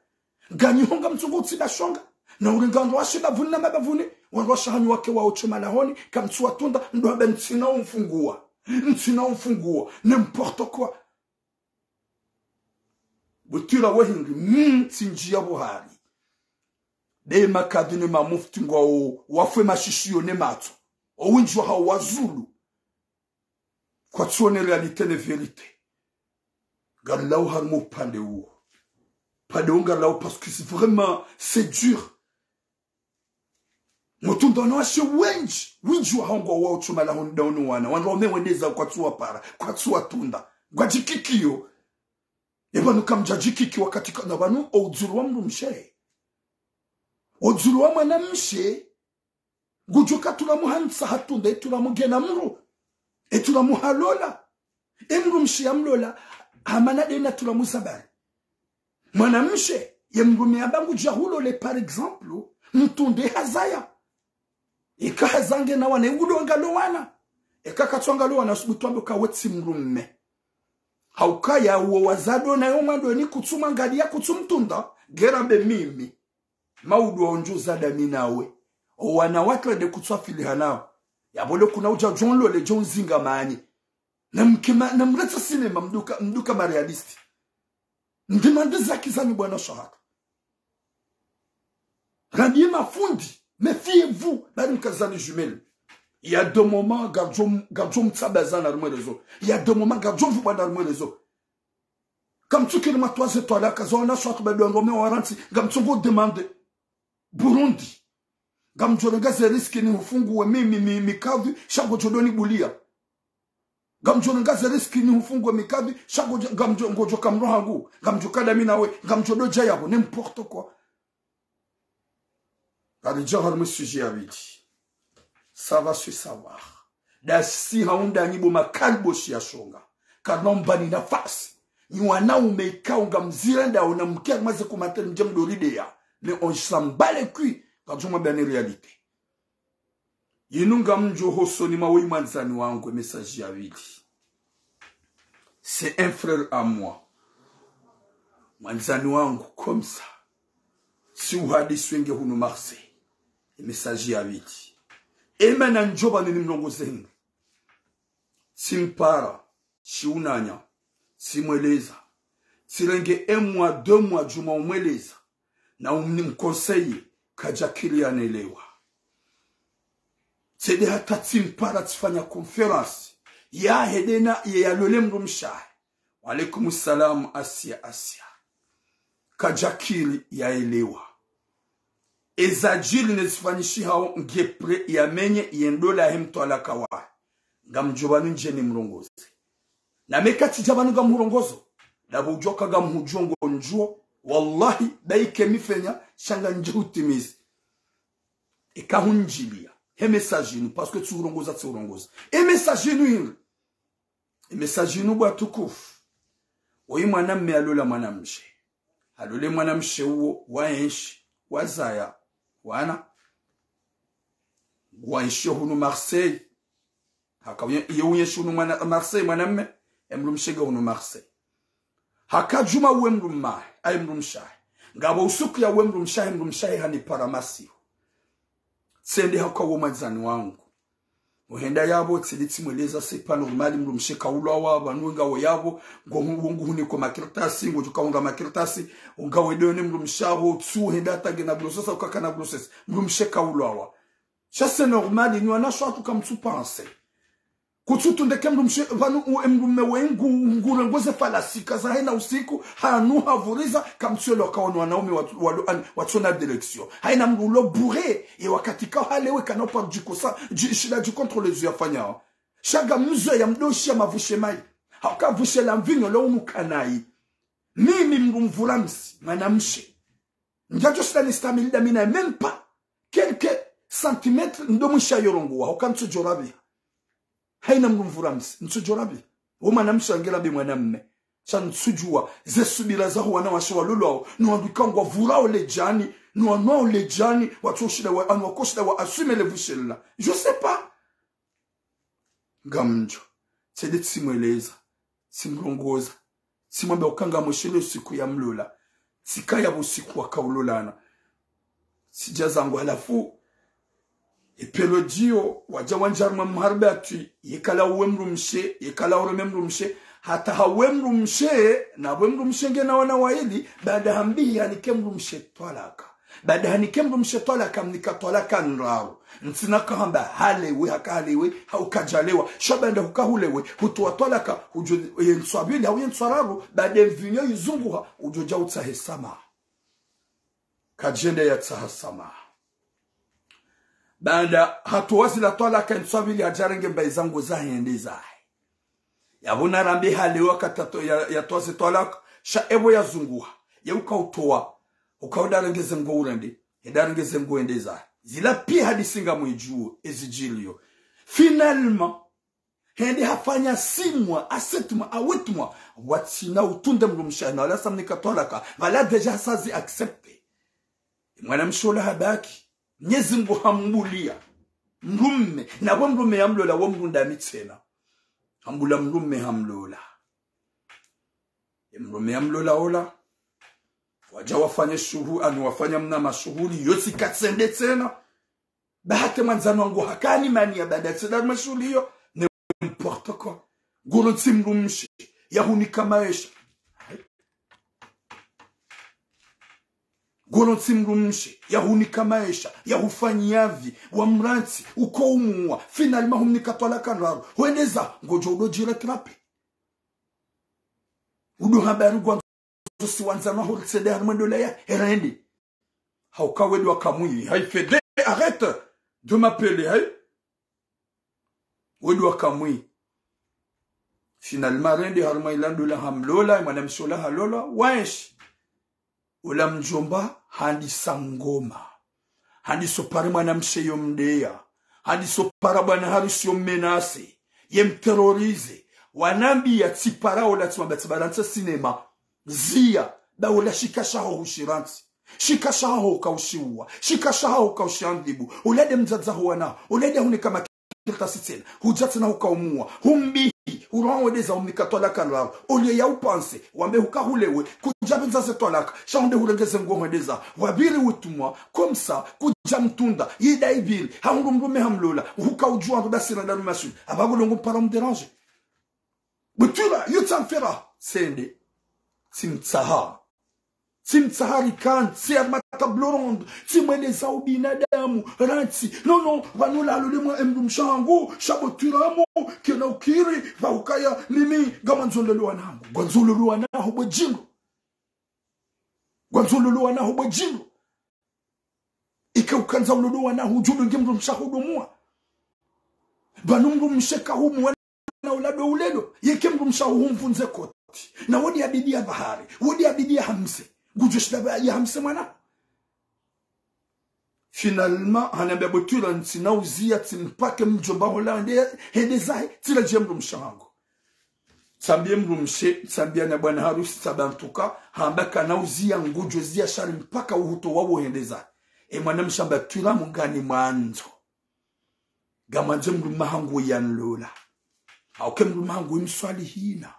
Nganyi honga mtsungu utsi bashonga. Na urenga ndrwa washe bavuni na mabavuni. Wandru washe hanyu wake wao tso malahoni, kamtsu watunda, ndo hamba ntsina umfunguwa. Ntsina umfunguwa. N'importe quoi. Butwila wehindri, mm, tsi ndjiya buhari. Nde makadhi ne mamufti ngwao, wafwe mashishiyo ne matso. Owindji wahao wazulu. Kwatsuona réalité ne vérité. Ngarilawo harumwa upande uwo. Upande uwo ngarilawo parce que c'est vraiment, c'est dur. Mutunda wanawashe wendji, windji wahao ngwao tso malahoni nda wunu wana. Wandru waume wendeza kwatsu wapara, kwatsu watunda. Ngwadjikikiyo. Epvanu kamdja djikiki wakati kana pvanu oudzulu wa mdrumshe. Oudzulu wa mwanamshe. Ngudjo katula muhantsa hatunda, etula mugena mdru. Etula muhalola. Emdrumshe yamlola, hamana dena tula muzabari. Mwanamshe, ye mdrume yamba ngudja hulole, par exemple, mtunde hazaya. Eka hazange na wana, ngudo ngalo wana. Eka katsu ngalo wana, subutu ambe ka wetsi mdrume. Haukaya uwo wazado na yo mwando ni kutsu mwangaliya kutsu mtunda, ngera mbe mimi. Maudu wa undjuza dami nawe. Owana watru ende kutswafiliha nao. Yapvo le kuna udja djo nlole djo nzinga mani. Na mkema, na mretsa cinéma mduka, mduka ma réaliste. Ndima ndeza kizani bwana shahara. Radiye mafundi, méfiez-vous, bari mkazani jumelle. Il y a des moments, ngardjo, ngardjo mtsaba zana harumwa réseau. Il y a des moments, ngardjo mvu bwana harumwa réseau. Kamtsukiri matwaze twalaka, zo wana shwatu bado ngome wa Farantsa, ngamtsongo demande Burundi. Ngamdjo renga ze risque nihufunguwe mimi, mi, mi, mikadhi, sha ngodjo doni buliya. Ngamdjo renga ze risque nihufunguwe mikadhi, sha ngodjo, ngamdjo, ngodjo kamro hangu, ngamdjo kada mi nawe, ngamdjo dodja yapvo, n'importe quoi. Ngaridja harumwa sujet ya pvili. Ça va se savoir. Ndasi haunda nyi bo makaliboshi ya shonga. Karina umbani nafasi. Nyi wanaume ikao ngamzirendao na mke maze kumateri mdje mdorideya. Mais on s'en bat les couilles. Ngardjo mwambiani réalité. Yinu ngamdjo hosoni mwa weyi mwandzani wangu, e message ya pvili. C'est un frère à moi. Mwandzani wangu, comme ça. Tsi uhadisi wenge hunu Marseille. E message ya pvili. Ema na ndjo pvanu nimlongoze hindri. Tsimpara, tsiunanya, tsimweleza. Tsirenge un mois, deux mois, djuma umweleza. Na umni mconseiller, kadjakiri yanelewa. Tsende hata tsimpara tsifanya conférence. Yahe dena ye yalole mdrumshe wahe. Wa alaikum salam, Asia, Asia. Kadjakiri yaelewa. Ezadjiri nezifanyishihao nge prêt yamenye ye ndola yahe mtwalaka wahe. Ngamdjo pvanu ndje nimrongoze. Na mi katsidja pvanu ngamhurongozo. Ndapvo udjuwa ka ngamhudjuo ngondjuo. Wallahi, bayi ke mifenya, sha ngamdjo hutimizi. Eka hundjiliya. He message inu, parce que tsihurongoza, tsihurongoza. E message inu hindri. E message inu bo watukufu. Oyi mwanamme halola mwanamshe. Halole mwanamshe uwo, waenshi, wazaya, wana. Waenshi hunu Marseille. Haka uye, iye uenshi hunu mwana, Marseille mwanamme, emdrumshe nge hunu Marseille. Haka djuma uwe mdrumme, aye mdrumshe. Ngapvo usiku ya uwe mdrumshe, emdrumshe hanipara masihu. Tsende haka uwo mwandzani wangu. Uhenda yapvo, tsende tsimweleza c'est pas normal, mdrumshe kaulwawa, pvanu ngawe yapvo, ngo hu-, nguhuniko makartasi, ngodjo kaunga makartasi, ngawe done mdrumshe apvo, tsu henda hata ngena grossesse, ukaka na grossesse, mdrumshe kaulwawa. Sha c'est normal, nyi wana shwatu kamtsu penser. Kutsu tundeke mdrumshe, pvanu u-, emdrumme wengu, ngurengoze falasika za hena usiku, hanu havuriza, kamtsu yelo waka wanu wanaume watu, walo an-, watsona direction. Haina mdru ulo bourré, ye wakati kao halewe kana uparo djikosa, dji-, shila dji contrôler zo yafanyao. Sha ngamzo ya mdoshi ya mavushe mayi. Hauka vushe la mvinyo lo unu kanayi. Mimi mdru mvura msi, mwanamshe. Ndjadjo shinda nistamili dami naye, même pas quelques centimètres, ndo mwisha yorongowa, hauka ntsudjo rabiha. Haina mdru mvura msi, ntsudjo rabiha. Wo mwanamshe angera be mwanamme. Sha ntsudjuwa, ze subira zaho wanawashe walolwao, no wandru ikao ngwavurao ledjani, no wanwao ledjani, watso shinda wa, anu wako shinda wa assumer le vushe lila. Je sais pas. Ngamdjo. Tsende tsimweleza. Tsimrongoza. Tsimwambia uka ngamwesheleo siku yamlola. Tsikaya pvo siku wakaulolana. Tsidja zangu halafu. Epvelo djiyo, wadja wandjia harumwa mharibatwi, yekala uwe mdrumshe, yekala ureme mdrumshe, hata hawe mdrumshe, na we mdrumshe ngena wana waili, baada hambihi hanike mdrumshe twalaka. Baada hanike mdrumshe twalaka, mnika twalaka ndraru. Ntsina kahamba halewe, haka halewe, hau kadjalewa. Sha baada huka hulewe, hutowa twalaka, hudjo, ye ntswa mbili, hau ye ntswa ndraru, baada mvinyo yizunguha, hudjo dja utsahe samaha. Kadjende yatsaha samaha. Baada hatowa zila twalaka ntswa mbili hadja renge mbayi zango zahe hende zahe. Yapvo narambe halewa katato ya, yatowa ze twalaka, sha epvo yazunguha. Ye uka utowa, uka udarenge ze ngo urende, edarenge ze ngo hende zahe. Zila piya hadisi ngamwidjuo, ezidjiliyo. Finalement, hende hafanya six mois, à sept mois, à huit mois, watsina utunde mdrumshe, na wala samnika twalaka, pvala déjà sa zi accepté. Mwanamshe ola habaki, Mnyezi Mngu hambulia mdrume, na we mdrume yamlola, wo mdru ndami tsena. Hambula mdrume hamlola. Ye mdrume yamlola ola, wadja wafanye shuhu, ani wafanya mna mashuhuli, yotsi katsende tsena. Bahati mwandzani wangu hakani mani ya baada tsi dari mashuhuli yo, n'importe quoi. Ngolo ntsi mdrumshe, yahunika maesha. Ngolo ntsi mdrumshe, yahunika maesha, yahufanyia vi, wamrantsi, uko umuwa, finalement humnika twalaka ndraru, hwendeza, ngodjo udo djira trape. Udo habari ngwandzo si wandzani waho ritsende harumwa ndola ya, erende. Hauka wedwa kamwi, hayi Fede, arrête de m'appeler, hayi. Wedwa kamwi. Finalement, rende harumwa ila ndola hamlola, mwanamshe ola halola, waenshi. Ola mdjomba, handisa ngoma. Handiso pare mwanamshe yo mdeya. Handiso para bwana harusi yo mmenase. Ye mterroriser. Wanambiya tsipara ola tsimwamba tsibarantse cinéma. Ziya, ba ola shika shaho hushirantsi. Shika shaho kaushiuwa. Shika shaho kaushiandhibu. Ola nde mdzadze ho wana. Ola nde hunika maki- Kirtasi tsena, hudja tsena hukaumuwa, humbihi, huroha wedeza umnika twalaka ndraru, oliye ya upanse, wambe huka hulewe, kudja pvendza ze twalaka, sha hunde hurengeze ngo hwendeza, wabiri utumwa, comme ça, kudja mtunda, yida ibili, hahundru mdrume hamlola, huka udjuwa ndo basi na daru masuli, aba ngolongo mpara mdéranger. Butula, yutsa mfera, tsende, tsimtsaha. Tsimtsaha rikantsi, harumwa table ronde, tsimweleza ubinadamu, rantsi. Non, non, pvanu lalo lemwa emdrumshe hangu, sha Botwila mo, kena ukiri, pva ukaya, mimi, ngamandzo lolo wana hangu. Ngwandzo lolo wana ho bwe djindru. Ngwandzo lolo wana ho bwe djindru. Ike ukandza ulolo wana ho, udjo udunge mdrumshe ho domuwa. Pvanu mdrumshe kahumuwa na ulado ulelo, yeke mdrumshe ho humvundze koti. Na wodi abidi ya bahari, wodi abidi ya hamse. Ngudjo shinda ba ya hamse mwana. Finalement, hanambia Botwila ntsina uziya, tsimpake mdjomba hola hende, hende zahe, tsila dje mdrumshe hangu. Tsambie mdrumshe, tsambia na bwana harusi, tsamba ntuka, hamba kana uziya, ngudjo ziya shari mpaka uhutowa wo hende zahe. E mwanamshe hamba Twila mungani mwandzo. Ngamwandze mdrume hangu yanlola. Hauke mdrume hangu imswalihina.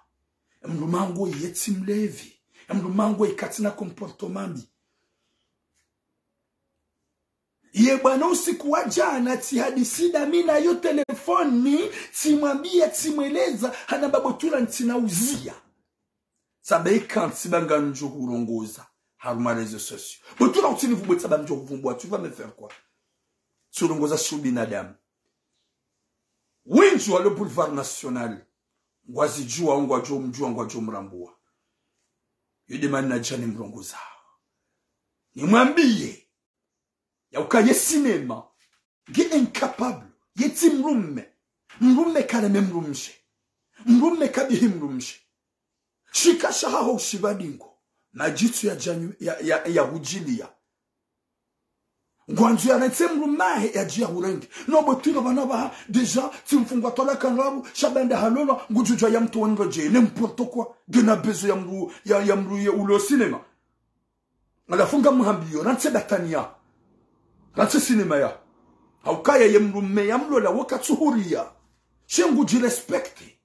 Mdrume hangu yetsi mlevi. Mdrume hangu ikatsina comportement mbi. Ye bwana usiku wa djana tsihadisi dami nayo telefoni, tsimwambia, tsimweleza, hanamba Botwila ntsina uziya. Tsamba ikantsi ba ngamdjo hurongoza harumwa réseaux sociaux. Botwila utsini vubwe tsamba ngamdjo huvumbua, tu vas me faire quoi? Tsurongoza shu binadamu. Wendji wa le boulevard national. Ngwazidjuwa, ngwadjo mdjuwa, ngwadjo mrambua. Yudemani na djani mrongoza. Nimwambie. Ya uka ye cinéma, nge incapable, yetsi mdrume, mdrume kareme mdrumshe, mdrume kabihi mdrumshe. Shika shahaho ushibadingo, madjitsu ya djanyu, ya, ya, ya hudjiliya. Ngwandzo ya rentse mdrume ahe ya djiya hurenge. No Botwila bana baha, déjà, tsimfungwa twalaka ndraru, sha baanda halolwa, ngudjudjwa ya mtu wandro dje, n'importe quoi, ngena bezo ya mdru, ya, ya mdru ye ulo cinéma. Halafu ngamhambiyo, rantse dataniya. Rantse cinéma ya. Haukaya ye mdrume yamlola wo katsuhuriya. She ngudjirespecte.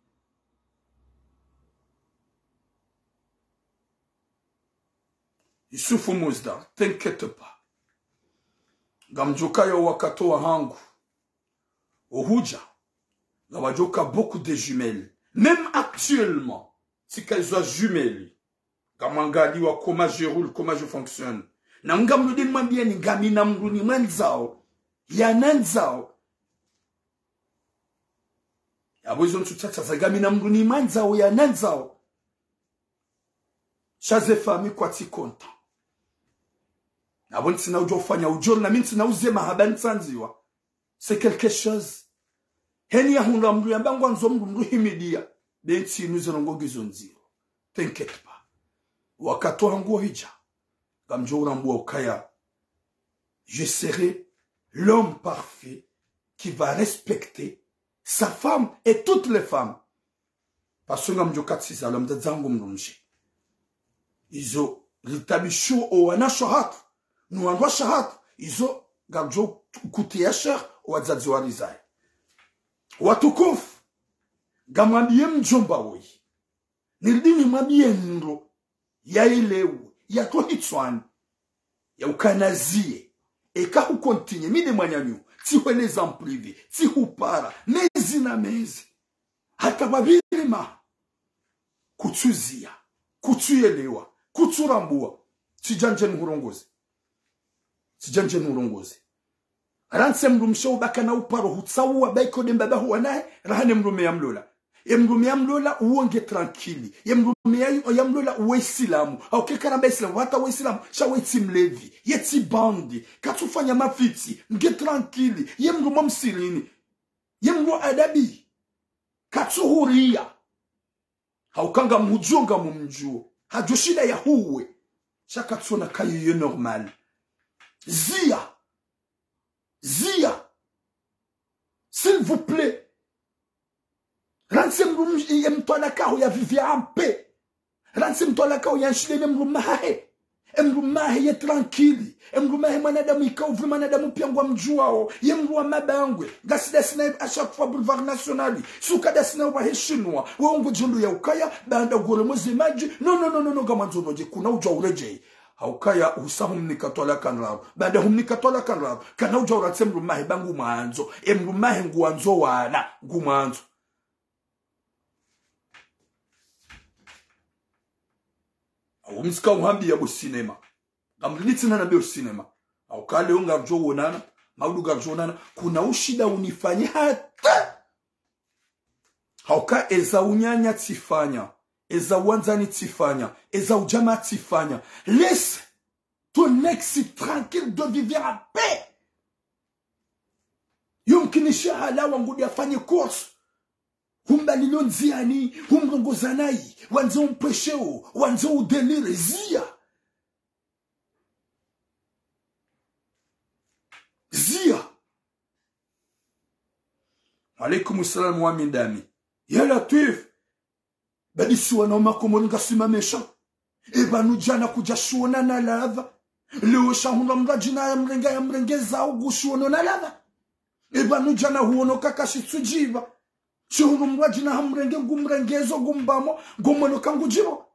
Yusufu Muzda, t'inquiète pas. Ngamdjo kaya wakati wa hangu. Ohudja, ngapvadjoka beaucoup de jumelles. Même actuellement, tsika izo jumelles. Ngamwangaliwa comment je roule, comment je fonctionne. Na ngamrudi nimwambieni, ngamina mdru nimwandzao, yanandzao. Yapvo izo ntsu tsatsa za ngamina mdru nimwandzao, yanandzao. Sha ze famille kwatsi content. Yapvo ntsina udjo ufanya udjoro, na mi ntsina uze mahaba ntsandziwa. C'est quelque chose. Heni yahundra mdru yamba ngwandzo mdru, mdru himidia. Be ntsi inu ze ndrongoo ngizo ndziro. T'inquiète pas. Wakati wahangu ohidja, ngamdjo urambua ukaya, je serai l'homme parfait qui va respecter sa femme et toutes les femmes. Parce que ngamdjo katsi zalwa mdzadze hangu mdrumshe. Izo ritabishiwa owanashe wahatru, no wandruwashe wahatru, izo ngamdjo kutia cher owadzadze warizaye. Watukufu, ngamwambiye mdjomba woyi, niridi nimwambiye ndro, yaelewe, yatwe hitswani. Yaukana ziye, eka hu continuer, mi nde mwananyahu, tsihweleza en privé, tsihupara, mezi na mezi. Hata pvapviri maha. Kutsuziya, kutsuyelewa, kutsurambua. Tsidjandje nihurongoze. Tsidjandje nihurongoze. Rantsi mdrumshe ubaka na uparo hutsauwa baiko de mbaba huwa nahe, raha ne mdrume yamlola. Ye mdrume yamlola uwo nge tranquille. Ye mdrume ya, yamlola uwo isilamu. Hauka eka ramba isilamu, hata uwo isilamu, sha uwo tsi mlevi. Ye tsi bandi. Katsufanya mafitsi, nge tranquille. Ye mdrume msirini. Ye mdru adabi. Katsuhuria. Hauka ngamhudjuo ngamumdjuo. Hadjo shinda yahuwe. Sha katsona kayo yo normal. Ziya. Ziya. S'il vous plaît. Rantsi mdru m-, ye mtwalaka ho ya vivre en paix. Rantsi mtwalaka ho yanshile ne mdrume hahe. E mdrume hahe ye tranquille. E mdrume hahe mwanadamu ikao vile mwanadamu pia ngwamdjuao. Ye mdru wa mabangwe. Ngasi dasi naye à chaque fois Boulevard National. Suka dasi naye wa he Shinwa. Wewe ngodjo ndo yaukaya, baanda ugore mweze madji. No, no, no, no, no, ngamwandzo nodje, kuna udja uredjei. Haukaya husa humnika twalaka ndraru. Baanda humnika twalaka ndraru, kana udja urantsi mdrume hahe ba ngumwandzo. E mdrume hahe nguwandzo wana, ngumwandzo. Au msika uhambiya bo cinéma. Ngamlini tsina na bo cinéma. Hauka leo ngaridjo wonana, maudu ngaridjo wonana. Kuna ushinda unifanye hata. Hauka eza unyanya tsifanya, eza uwandzani tsifanya, eza udjamaa tsifanya. Laisse ton ex tranquille de vivre en paix. Yumkinisha halawa ngudi afanye course. Humbalilo ndziani, humrongoza nayi, wandze umpwesheo, wandze udelire, ziya. Ziya. Wa alaykum salam wa mindami. Ya Latwif. Badi si wana wa Makomori ngasi ma méchant. Eba nu djana kudja shiona na ladha. Leo sha hundra mdru adjina ya mrenge ya mrenge zao ngushiona na ladha. Eba nu djana huono kaka shitsudjiba. Shi hundra mdru adjina ha mrenge ngumrengezo ngumbamo, ngumwono ka ngudjibo.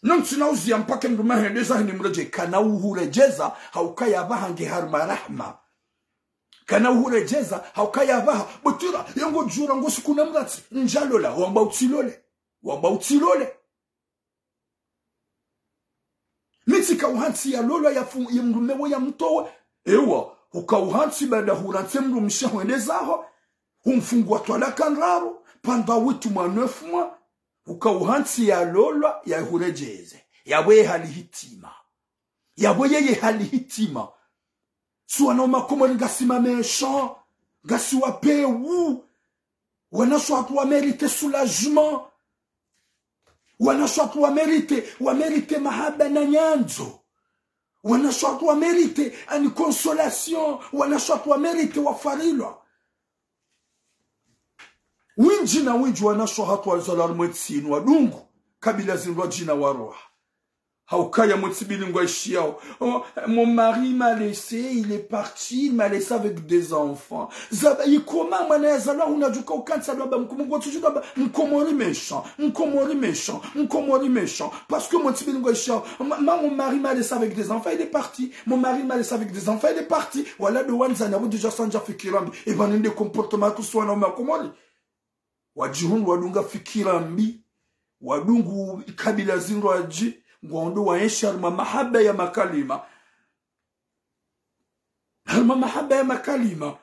No ntsina uziya mpaka mdrume hahe ndo eza hini mredjei, kana uhuredjeza, haukaya apvaha nge harumwa rahma. Kana uhuredjeza, haukaya apvaha, butira, yango djura ngo siku na mratsi, ndjalola, wamba utsilole. Wamba utsilole. Nitsika uhantsi yalolwa ya fu-, ye mdrume wo yamtowe. Ewa, huka uhantsi baanda hurantsi mdrumshe hwende zaho. Humfungua twalaka ndraru, pendant huit mois, neuf mois. Huka uhantsi yalolwa, yahuredjeze. Yapvo ye hali hitima. Yapvo yeye hali hitima. Si wana wa Makomori ngasi ma méchant, ngasi wa pewu. Wanashe wahatru wa mérite soulagement. Wanashe wahatru wa mérite, wa mérite mahaba na nyandzo. Wanashe wahatru wa mérite ani consolation. Wanashe wahatru wa mérite wafarilwa. Windji na windji wanashe wahatru wazalwa harumwa entsi inu wadungu, kabila zindru adjina waroha. Haukaya mwe ntsi mbili ngwaishiyao. Oh, mon mari m'a laissé, il est parti, il m'a laissé avec des enfants. Zaba, ikoma mwana yazalwa hunu djuka ukantsi ado amba mkumu ngotsu djuka amba, mkomori méchant, mkomori méchant, mkomori méchant. Parce que mwe ntsi mbili ngwaishiyao. Ma, ma, mon mari m'a laissé avec des enfants, il est parti. Mon mari m'a laissé avec des enfants, il est parti. Wala ndo wandzani apvo déjà sandja fikira mbi. Eba nende comportement kusuwana uma Komori. Wadjihundru wadunga fikira mbi, wadungu kabila zindrwadji, ngwaondo waenshi harumwa mahaba ya makalima. Harumwa mahaba ya makalima.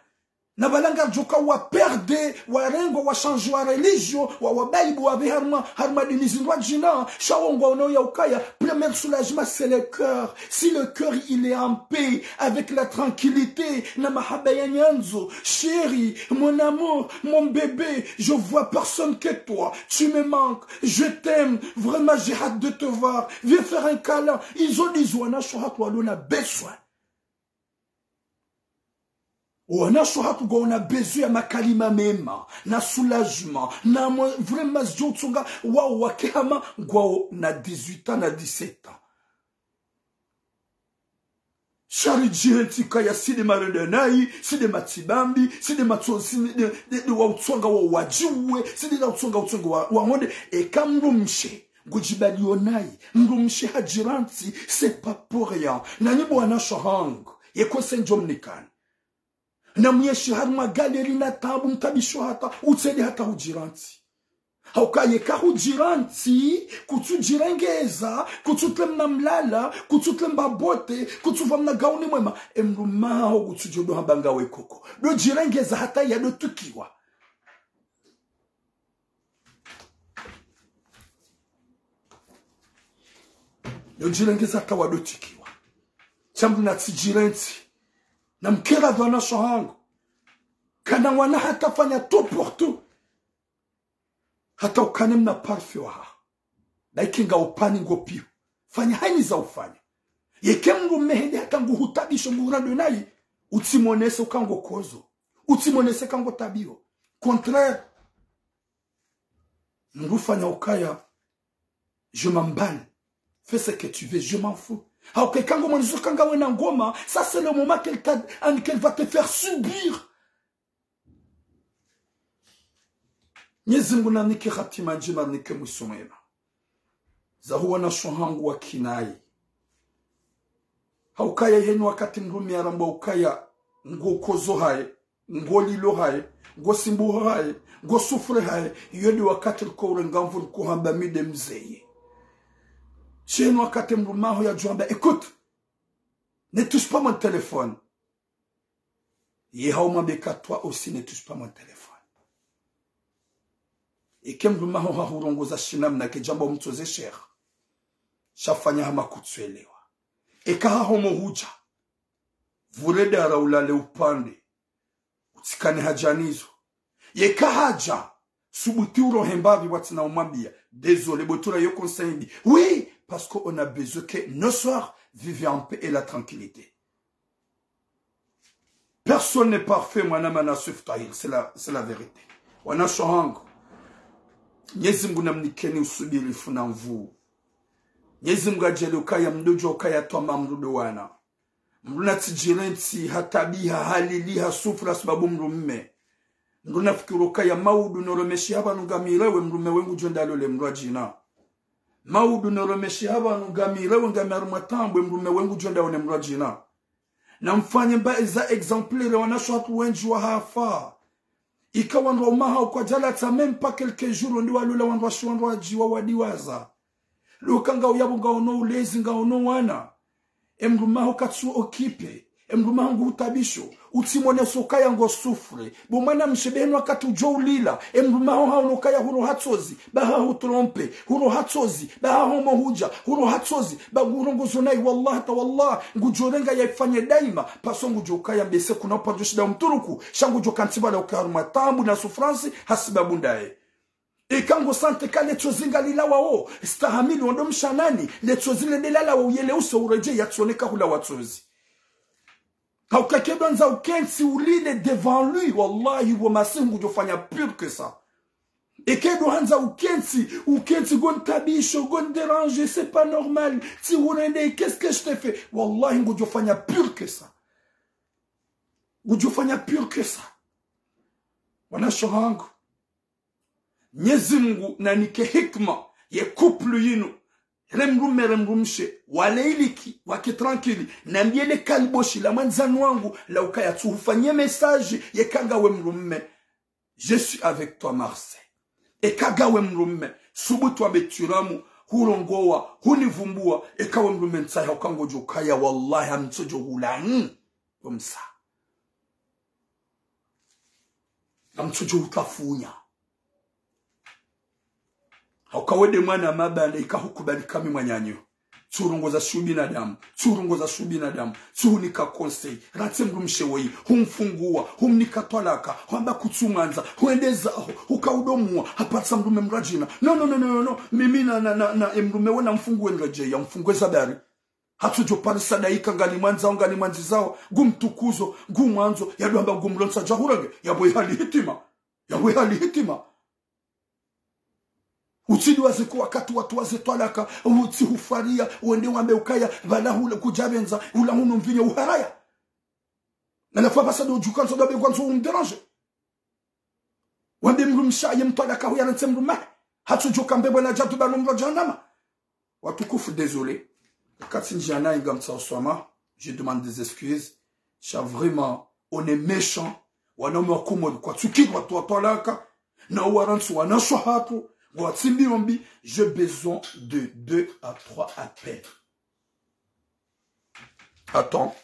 Na pvala ngardjoka wa perdre, warengwa, wa changer wa religion, wa, wa Bible, wapve harumwa, harumwa dini zindrwadjina, sha wo ngwaono ya ukaya, premier soulagement, c'est le cœur. Si le cœur, il est en paix, avec la tranquillité, na mahaba ya nyandzo, chéri, mon amour, mon bébé, je vois personne que toi. Tu me manques, je t'aime, vraiment j'ai hâte de te voir. Viens faire un câlin. Izo ndizo wanashe hatru walona besoin. Wanashe hatru ngwaona besoin ya makalima mema, na soulagement, na mo-, vraiment zidjo utsonga, wao wake hama, ngwaona dix-huit ans na dix-sept ans. Sha ridjihentsi kaya si nde marenda nayi, si nde matsibambi, si nde matso-, si nde, nde, nde wa utsonga wa wadjiwe, si nde la utsonga utsonga wa, wa ngonde, eka mdrumshe, ngudjibaliyo nayi, mdrumshe hadjirantsi, c'est pas pour rien. Nanyi bo wanashe hangu, ye conseil ndjo mnikani. Na mwenshi harumwa galère na taabu, mtaabisho hata, utsende hata hudjirantsi. Hauka yeka hudjirantsi, kutsudjirengeza, kutsutre mna mlala, kutsutre mba bote, kutsupva mna gauni mwema, e mdrume haho kutsudjo ndo hamba ngawe koko. Ndo djirengeza hata yado tukiwa. Ndo djirengeza hata wado tukiwa. Sha mdru natsidjirentsi. Na mkera dho wanashe hangu. Kana wana hata fanya tout pour tout. Hata ukane mna parfum waha. Daiki nga upvani ngo piyo. Fanya hayina za ufanya. Yeke mdrume hende hata nguhutaabisho nguhurando nayi. Utsimonese uka ngo kozo. Utsimonese ka ngo taabiho. Contraire. Mdru fanya ukaya, je m'emballe. Fais ce que tu veux, je m'en fous. Hauka eka ngo mwenzo ka ngawe na ngoma, ça c'est le moment qu'elle t'a, qu'elle va te faire subir. Mwenyezi Mungu nanike hatima ndjema, nanike mwiso mwema. Zahuwa wanashe hangu wa kinayi. Haukaya heni wakati mdrume yarambwa ukaya ngo kozo haye, ngo lilo haye, ngo simbuho haye, ngo souffre haye, iyo nde wakati riko urenga nvu riko hamba mi nde mzeye. Sha heni wakati mdrume haho yadjo hamba, écoute, ne touche pas mon téléphone. Ye hau mwambe ka toi aussi ne touche pas mon téléphone. Eke mdrume haho hahurongoza shinamna kedjamba umtsoze sheha. Sha fanya hama kutsuelewa. Eka hahomo hudja. Vure dara ulale upvande. Utsikane hadja nizo. Yeka hadja. Subuti urohe mbapvi watsina umwambia. Désolé, bo tura yo conseil mbi. Oui, parce qu'on a besoin que nos soeurs vivent en paix et la tranquillité. Personne n'est parfait, mwanama Naswif Tahir, c'est la, c'est la vérité. Wanashe hangu. Mwenyezi Mungu namnikeni usubirifu na nvu. Mwenyezi Mungu adjaanlie ukaya mdru djo ukaya twama mdru ndo wana. Mdru natsidjirentsi, hataabiha, halili, hasouffre, sababu mdrume. Mdru nafikiri ukaya maudu no romeshi hapvanu ngamirewe, mdrume we ngudjo enda lole mdru wadjina. Maudu no romeshi hapvanu ngamirewe, ngami harumwa taabu, mdrume we ngudjo enda one mdru wadjina. Na mfanye mba eza exemplaire wanashe hatru wendji wahafa. Ika wandru waume hawo kwadjalatsa même pas quelques jours, ndi walola wandru washe wandru wadji wawadiwaza. Luka ngau yapvo ngaono ulezi, ngaono wana. E mdrume haho katsu occuper. E mdrume haho nguhutaabisho. Utsimonese ukaya ngo souffre. Bo mwanamshe be heni wakati udjo ulila. E mdrume haho haono ukaya huroha tsozi. Ba hahutromper. Huroha tsozi. Ba hahomo hudja. Huroha tsozi. Ba ngurongozo nayi. Wallah ta wallah. Ngudjo renga yayifanye daima. Parce que ngudjo ukaya mbese kuna upvandjo shinda umtruku. Sha ngudjo kantsi pvala ukaya harumwa taabu na souffrance. Hasibabu ndaye. Eka ngo sentir ka le tsozi ngalilawao, stahamili wondo mshanani, le tsozi lende lalawa uyeleuse uredjeyi yatsoneka hulawa tsozi. Hauka eka ndo ndza ukentsi ulile devant lui, wallahi, wo masihu ngudjo fanya pire que ça. Eka ndo handza ukentsi, ukentsi, ngontabisho, ngonidérange, c'est pas normal. Tsi hurende, qu'est-ce que je t'ai fait? Wallahi, ngodjofanya pire que ça. Ngodjofanya pire que ça. Wanashe hangu. Mnyezi Mungu nanike hikima ye couple yinu. Re mdrume, re mdrumshe, wale iliki, wake tranquille. Nambiye le kaliboshi la mwandzani wangu, la ukaya tsuhufanye message, yeka ngawe mdrume. Je suis avec toi, Marseille. Eka ngawe mdrume, subutu wambe turamu, hurongowa, hunivumbua, eka we mdrume ntsaha uka ngodjo kaya, wallahi, ngamtsodjo hulaani. Comme ça. Ngamtsodjo hutafunya. Hauka we nde mwana mabanda, ika hukubali kami mwananyo. Tsurongoza shu binadamu, tsurongoza shu binadamu, tsuhunika conseil. Rantse mdrumshe woyi, humfungua, humnika twalaka, hwamba kutsumwandza, hwende zaho, hukaudomua, haparisa mdrume mrajina. No, no, no, no, no, no. Mimi na, na, na, na, e mdrume wona mfungue ndraje, ya mfungue zabari. Hatsudjo parisa daika ngalimwandzao, ngalimwandzizao, ngumtukuzo, ngumwandzo, yadwamba ngumlonsa djahurenge, yabo ihali hitima. Yabo ihali hitima. Utsidjuwa ze ko wakati watru waze twalaka, utsihufaria, wende wambe ukaya, pvala hule kudjapvendza, ula hunu mvinyo uharaya. Na lafu apvasa ndo djuka ntso ndo be kwa ntso umdérange. Wambe mdrumshe ye mtwalaka huyarantse mdrume. Hatsudjuka mbe bwana djatu bano mdru wa jahannama. Watukufu, désolé. Katsi ndjia nayi ngamtsaho swamaha. Je demande des excuses. Sha vraiment, on est méchant. Wanaume wa Komori, kwatsukiri watru wa twalaka. Na uwarantsi wanashe hatru. Ngwatsimbi ombi. J'ai besoin de deux à trois appels. Attends.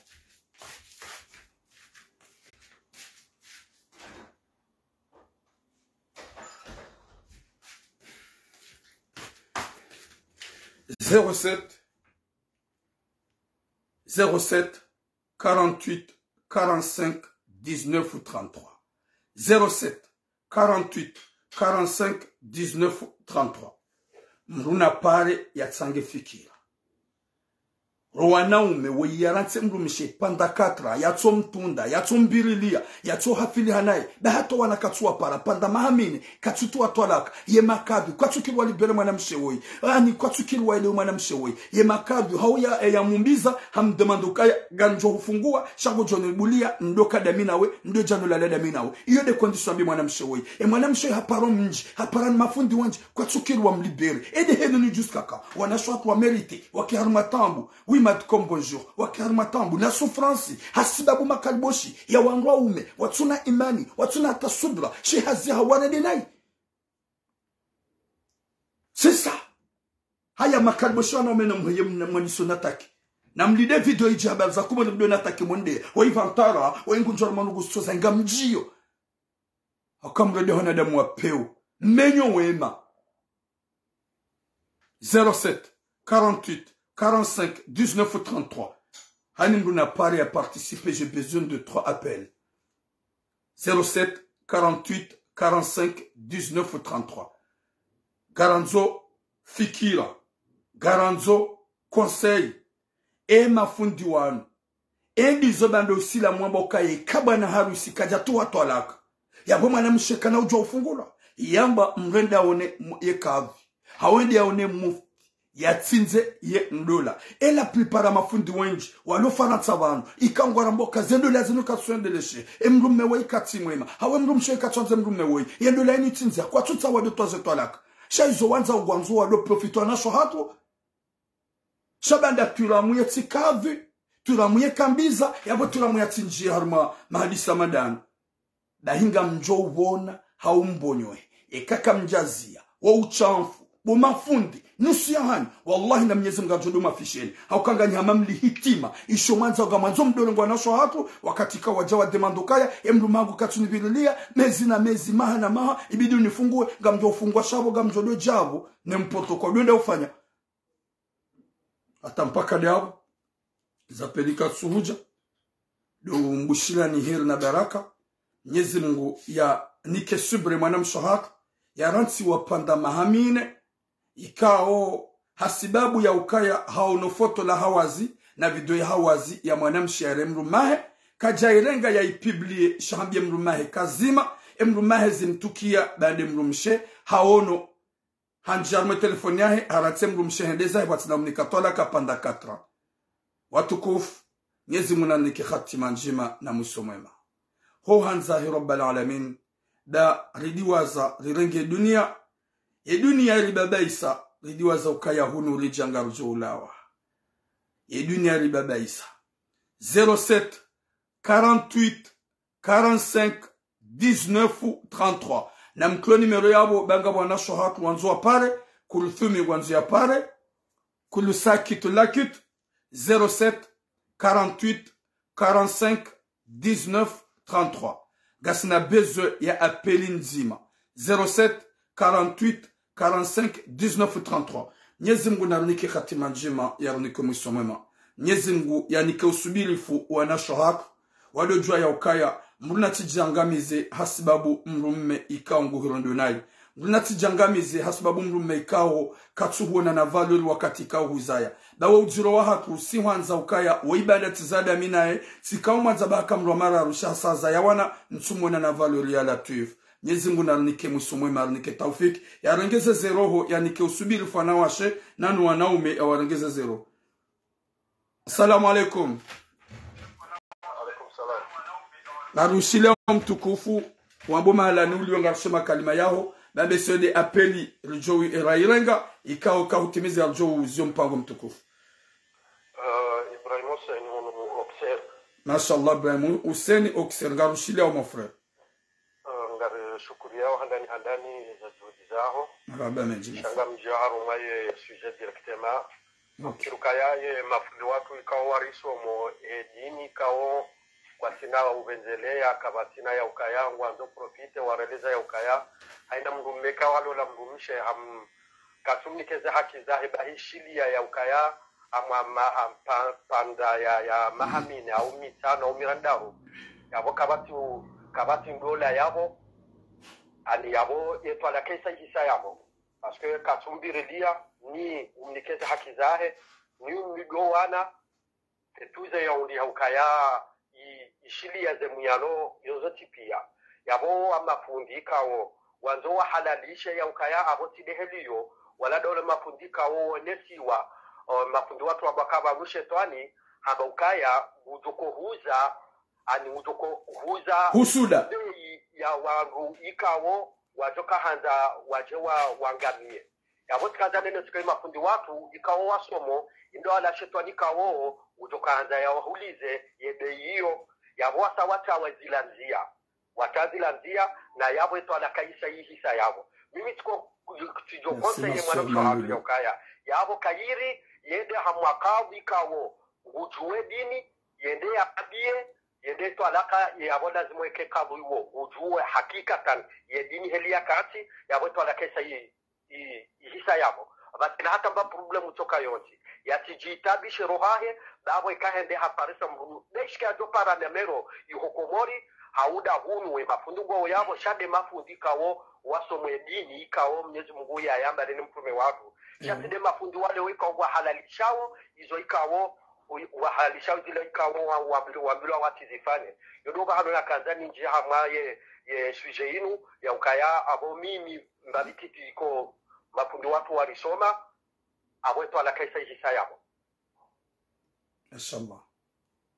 Zéro sept, zéro sept, quarante-huit, quarante-cinq, dix-neuf ou trente-trois. Zéro sept, quarante-huit, quarante-cinq, dix-neuf, trente-trois. Mdru napare yatsange fikira. Ro wanaume, woyi yarantse mdrumshe, panda katra, yatsomtunda, yatsombirilia, yatsohafili hanaye, ba hata wana katsuwapara, panda maha mine, katsutowa twalaka, ye makadhi, kwatsukiri walibere mwanamshe woyi, ani kwatsukiri waelewe mwanamshe woyi, ye makadhi, hauya, e, yamumbiza, hamdemande ukaya, ngamdjo hufungua, sha ngodjo nibulia, ndo ka dami nawe, ndo djano lala dami nawe. Iyo nde condition mbi mwanamshe woyi. E mwanamshe woyi haparo mdji, hapara ni mafundi wendji, kwatsukiri wamlibere. Ede henu ni jusqu'à quand? Wanashe watru wa mérité, wake harumwa taabu. Oui, Madcom, bonjour. Wake harumwa taabu na souffrance, hasibabu makaliboshi ya wandru waume, watsuna imani, watsuna hata subra, she hazi hawarende nayi. C'est ça. Haya makaliboshi wanaume na muheye mna-, mwaniso nataki. Na mlinde video idji habari za kumwe na mdo nataki monde. Wa ivantara, wa ingunjwa manu gusto za ngamdjiyo. Hauka mrende wanadamu wa peu. Menyo wema. Zéro sept, quarante-huit, quarante-cinq, dix-neuf, trente-trois. Hani mdru napare ya participer, j'ai besoin de trois appels. Zéro sept, quarante-huit, quarante-cinq, dix-neuf, trente-trois. Ngarandzo fikira. Ngarandzo conseil. E mafundi wanu. E ndizo bando usila mwamba ukaye ka bwana harusi kadjatowa twalaka. Yapvo mwanamshe kana udjuwa ufungulwa. Yamba mrende yaone mu-, ye kadhi. Hau ende yaone mufti. Yatsindze ye ndola. E la plupart ya mafundi wendji, walo Farantsa pvanu, ika ngwarambo ka ze ndola zinu katsuendeleshe. E mdrume woyi katsi mwema. Hau e mdrumshe katsuandze mdrume woyi. Ye ndola yinu itsindze, kwatsutsaha wado towa ze twalaka. Sha izo wandza ungwandzo wado profiter wanashe hatru. Sha banda turamu ye tsi kadhi, turamu ye kambiza, yapvo turamu yatsindjiye harumwa mahadisa madanu. Bahi ngamdjo uvona, hau mbonyohe. Eka kamdjaziya, wo ushamfu, bo mafundi, nusu ya hanyu, wallahi na Mnyezi Mungu ngudjo do mafisheni. Hauka nganyi hama mli hitima, isho mwandza ngamwandzo mdole ngwanashe hatru, wakati ka wadja wademande ukaya, e mdrume hangu katsunivirilia, mezi na mezi, maha na maha, ibidi unifungue, ngamdjo ufungua sha pvo, ngamdjo do dja pvo, ne mpoto kwa dwenda ufanya. Hata mpaka ndapvo, zapelika tsuhudja, ndo umbushilani heri na baraka, Mnyezi Mungu yanike subra mwanamshe hatru, yarantsi wapanda maha mine, ikao hasibabu ya ukaya haono foto la hawazi, na video ya hawazi ya mwanamshe yare mdrumahe, kadja irenga ya ipublie sha hambiye mdrumahe kazima, emdrume wahe zimtukia, baanda emdrumshe haono, handjia harumwa telefoni yahe, haratsi emdrumshe hende zahe, pvwatsina umnika twalaka pendant quatre ans. Watukufu, Mnyezi Mungu narinike hatima ndjema na mwiso mwema. Ho handza hi Rabbal Alamin, nda ridiwaza rirenge dunia, ye dunia iribabaisa, ridiwaza ukaya hunu ridja ngarudjo ulawa. Ye dunia iribabaisa. Zéro sept, quarante-huit, quarante-cinq, dix-neuf, trente-trois. Na mkilo numéro yapvo, ba ngapvo wanashe hatru wandzo wapare, Kulthumi wandzo yapare, Kulu Sakit Lakit, zéro sept, quarante-huit, quarante-cinq, dix-neuf, trente-trois. Ngasina besoin ya appel ndzima. Zéro sept, quarante-huit, quarante-cinq, dix-neuf, trente-trois. Mnyezi Mungu narinike hatima ndjema, yarinike mwiso mwema. Mnyezi Mungu yanike usubirifu wanashe hatru, wado djuwa ya ukaya, mdru natsidjangamize hasibabu mdrume ikao nguhirondo nayi. Mdru natsidjangamize hasibabu mdrume ikao katsuhuona na valeur wakati ikao huzaya. Ba wo udjiro wahatru si hwandza ukaya, wo ibada tsi za dami naye, tsikao mwandza ba haka mdru wa mararu sha hasa zaya wana, ntsumuona na valeur ya Latwif. Mnyezi Mungu narinike mwiso mwema, arinike taufiki, yarengeze ze roho, yanike usubirifu wanawashe, nanu wanaume, yawarengeze ze roho. Assalamu alaikum. Alaikum salam. Narushile mtukufu, wambo mahalani uliyo ngarushe makalima yaho, na besoin de appel ridjo wi era irenga, ikao kahutimiza ridjo uzio mpango mtukufu. Ah, Ibrahim Hussein, hunu mu Auxerre. Mashallah, Ibrahim Hussein, Auxerre, ngarushile, mon frère. Ah, ngarishukuriyawo handani handani za juhudi zaho. Marahaba mendji. Sha ngamdjo harumwa ye sujet directement. Ok. Kiruka yaye mafundi watru ikao warisomo, e, dini ikao kwasina wa upvendzelea, kapvatsina ya ukaya, ngwandzo profite, wareleza ya ukaya, haina mdrume ikao walola mdrumshe, ham-, katsumnikeze haki zahe, ba hi shiliya ya ukaya, amwa ma-, am-, pa-, panda ya, ya maha mine, au mitsanu, au mirandaru. Yapvo kapvatsi, kapvatsi ndola yapvo, ani yapvo ye twalaka isa ihisa yapvo. Parce que katsumbiriliya, ni umnikeze haki zahe, ni umnidowana, etuze ya undi ha ukaya, i-, ishiliya ze muyano, yozo tsi piya. Yapvo wa mafundi ikao, wandzo wahalalishe ya ukaya apvo tsi de heli iyo, wala dole mafundi ikao wenesiwa, o, mafundi watru wabaka pvanu shetwani, hamba ukaya, udjo ko huza, ani udjo ko huza, husuda, bei ya wandru ikao, wadjo kahandza, wadje wa, wangamiye. Yapvo tsikandza nene tsike mafundi watru, ikao wasomo, indo ala shetwani ikao, udjo kahandza ya wahulize, ye bei iyo, yapvo wasa wata wazila ndziya. Wata zila ndziya, na yapvo etwalaka isa ihisa yapvo. Mimi tsiko, tsidjo conseiller mwana mshe hatru ya ukaya. Yapvo kayiri, yende ha mwakadhi ikao, ngudjuwe dini, yende ya abiye, yende etwalaka, yapvo lazima eke kadhi iwo, ngudjuwe hakikatan, ye dini heli ya kati, yapvo etwalaka isa i-, i-, ihisa yapvo. Pvatsina hata mba problème tsoka yontsi. Yatsidjitabishe roho yahe, ba pvo ika hende haparisa mdru. Nde ishike yadjo para numéro, iho Komori, hauda hunu we mafundi ngwawo yapvo, sha nde mafundi ikao, wasomo ye dini ikao, Mnyezi Mungu ya yamba nene mtrume watru. Sha tsi nde mafundi wale ikao wahalalishawo, izo ikao, u-, wahalalishawo zile ikao, wa-, wambilwa, wambilwa watsizifanye. Yo ndo pvahanu nakandza nindji hamwa ye, ye sujet inu, ya ukaya, apvo mimi, mbapvi titi iko mafundi watru warisoma, apvo etwalaka isa ihisa yapvo. Inshallah.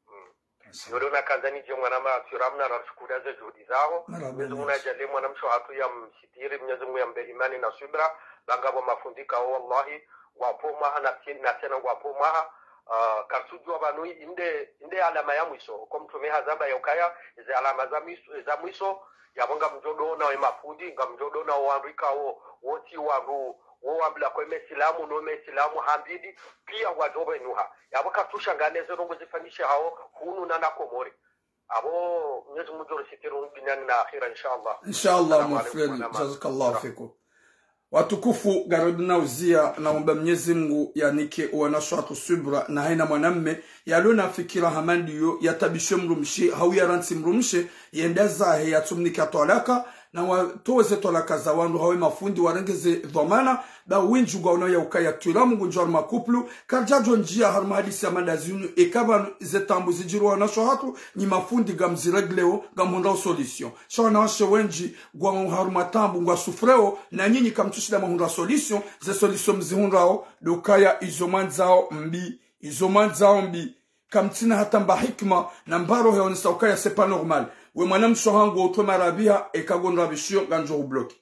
Mm. Inshallah. Yo ndo nakandza nidje mwana ma, tsi ramna rarishukuriya ze juhudi zaho. Marahaba. Mnyezi Mungu nadjaanliye mwana mshe hatru ya msitiri, Mnyezi Mungu yambe imani na subira, ba ngapvo mafundi ikao, wallahi, ngwapvo mwaha na tsi-, na tsena ngwapvo mwaha, ah, katsudjuwa pvanu inde, inde alama ya mwiso, ko mtrume hazamba ya ukaya, ze alama za mwiso, za mwiso, yapvo ngamdjo dona we mafundi, ngamdjo dona wo wandru ikao, wo tsi wandru, wo wambila ko eme silamu, no eme silamu, hambidi, piya ngwadjo pvenuha. Yapvo katsushanga neze ndrongo zifanyishe hao, hunu na na Komori. Apvo, Mnyezi Mungu djo risitiri duniani na akhira, inshallah. Inshallah, mon frère, jazakallahu fikum. Watukufu, ngarudi na uziya, na womba Mnyezi Mungu yanike wanashe hatru subira, na haina mwanamme, yalo na fikira hama ndiyo, yatabishe mdrumshe, hau yarantsi mdrumshe, yende zahe yatsumnika twalaka, Na watowe ze twalaka za wandru hawe mafundi warenge ze dhwamana, ba wendji ngwaono ya ukaya twila Mungu ndjo harumwa couple, karidjadjo ndjia harumwa hadisi ya mada zinu, eka pvanu ze taabu zidjiri wanawashe hatru, nyi mafundi ngamziregleo, ngamhundrao solution. Sha wanawashe wendji ngwao harumwa taabu ngwasufreo, na nyinyi kamtsushinda mwahundra solution, ze solution mzihundrao, ndo ukaya izo mwandzao mbi, izo mwandzao mbi. Kamtsina hata mba hikima na mba roho ya onesa ukaya c'est pas normal. We mwanamshe hangu, utwe marabiha eka ngondrabishiyo, ngandjo hubloquer.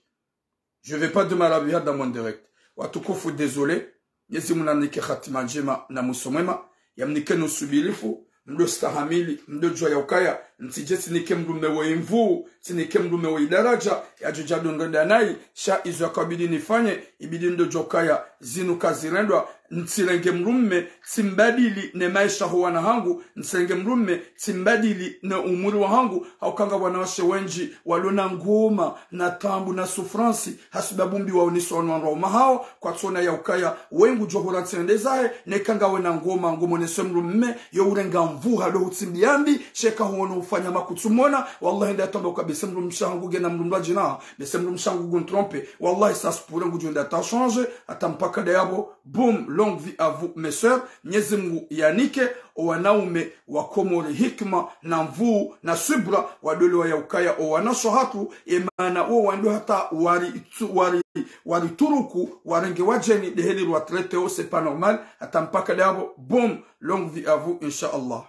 Je veux pas de marabiha dans mon direct. Watukufu, désolé. Mwenyezi Mungu nanike hatima ndjema na mwiso mwema. Yamnike no usubirifu. Mdo stahamili, mdo djuwa ya ukaya ntsidje tsinike mdrume wo imvu, tsinike mdrume wo idaraja, yadjo dja dondro danayi, sha izo yakabidi nifanye, ibidi mdo djuwa ukaya zinu kazirendwa. Ntsirenge mdrume tsimbadili ne maesha ho wana hangu, ntsirenge mdrume tsimbadili ne umuri wa hangu. Hauka nga wanawashe wendji walo na ngoma na taabu na souffrance, hasibabu mbi waonesa wanu wandru waume hao, kwatsona ya ukaya we ngudjo hura ntsirende zahe, neka ngawe na ngoma, ngomonese mdrume, yo urenga mvu hado hutsimbi yambi, sha eka huono ufanya makutsumona, wallahi nda tamba uka bese mdrumshe hangu ngena mdru mdru adjina, bese mdrumshe hangu ngu tromper, wallahi ça se pourrait ngudjo nda ta changer, hata mpaka ndayapvo. Boum, longue vie à vous, mes sœurs. Mwenyezi Mungu yanike o wanaume wa Komori hikima na mvu na subra, wadole wa ya ukaya o wanawashe hatru, e maana wo wandru hata wari, wari, wari turuku, warenge wadjeni, ndeheli rwa traiter o, c'est pas normal. Hata mpaka ndayapvo. Boum, longue vie à vous, insha Allah.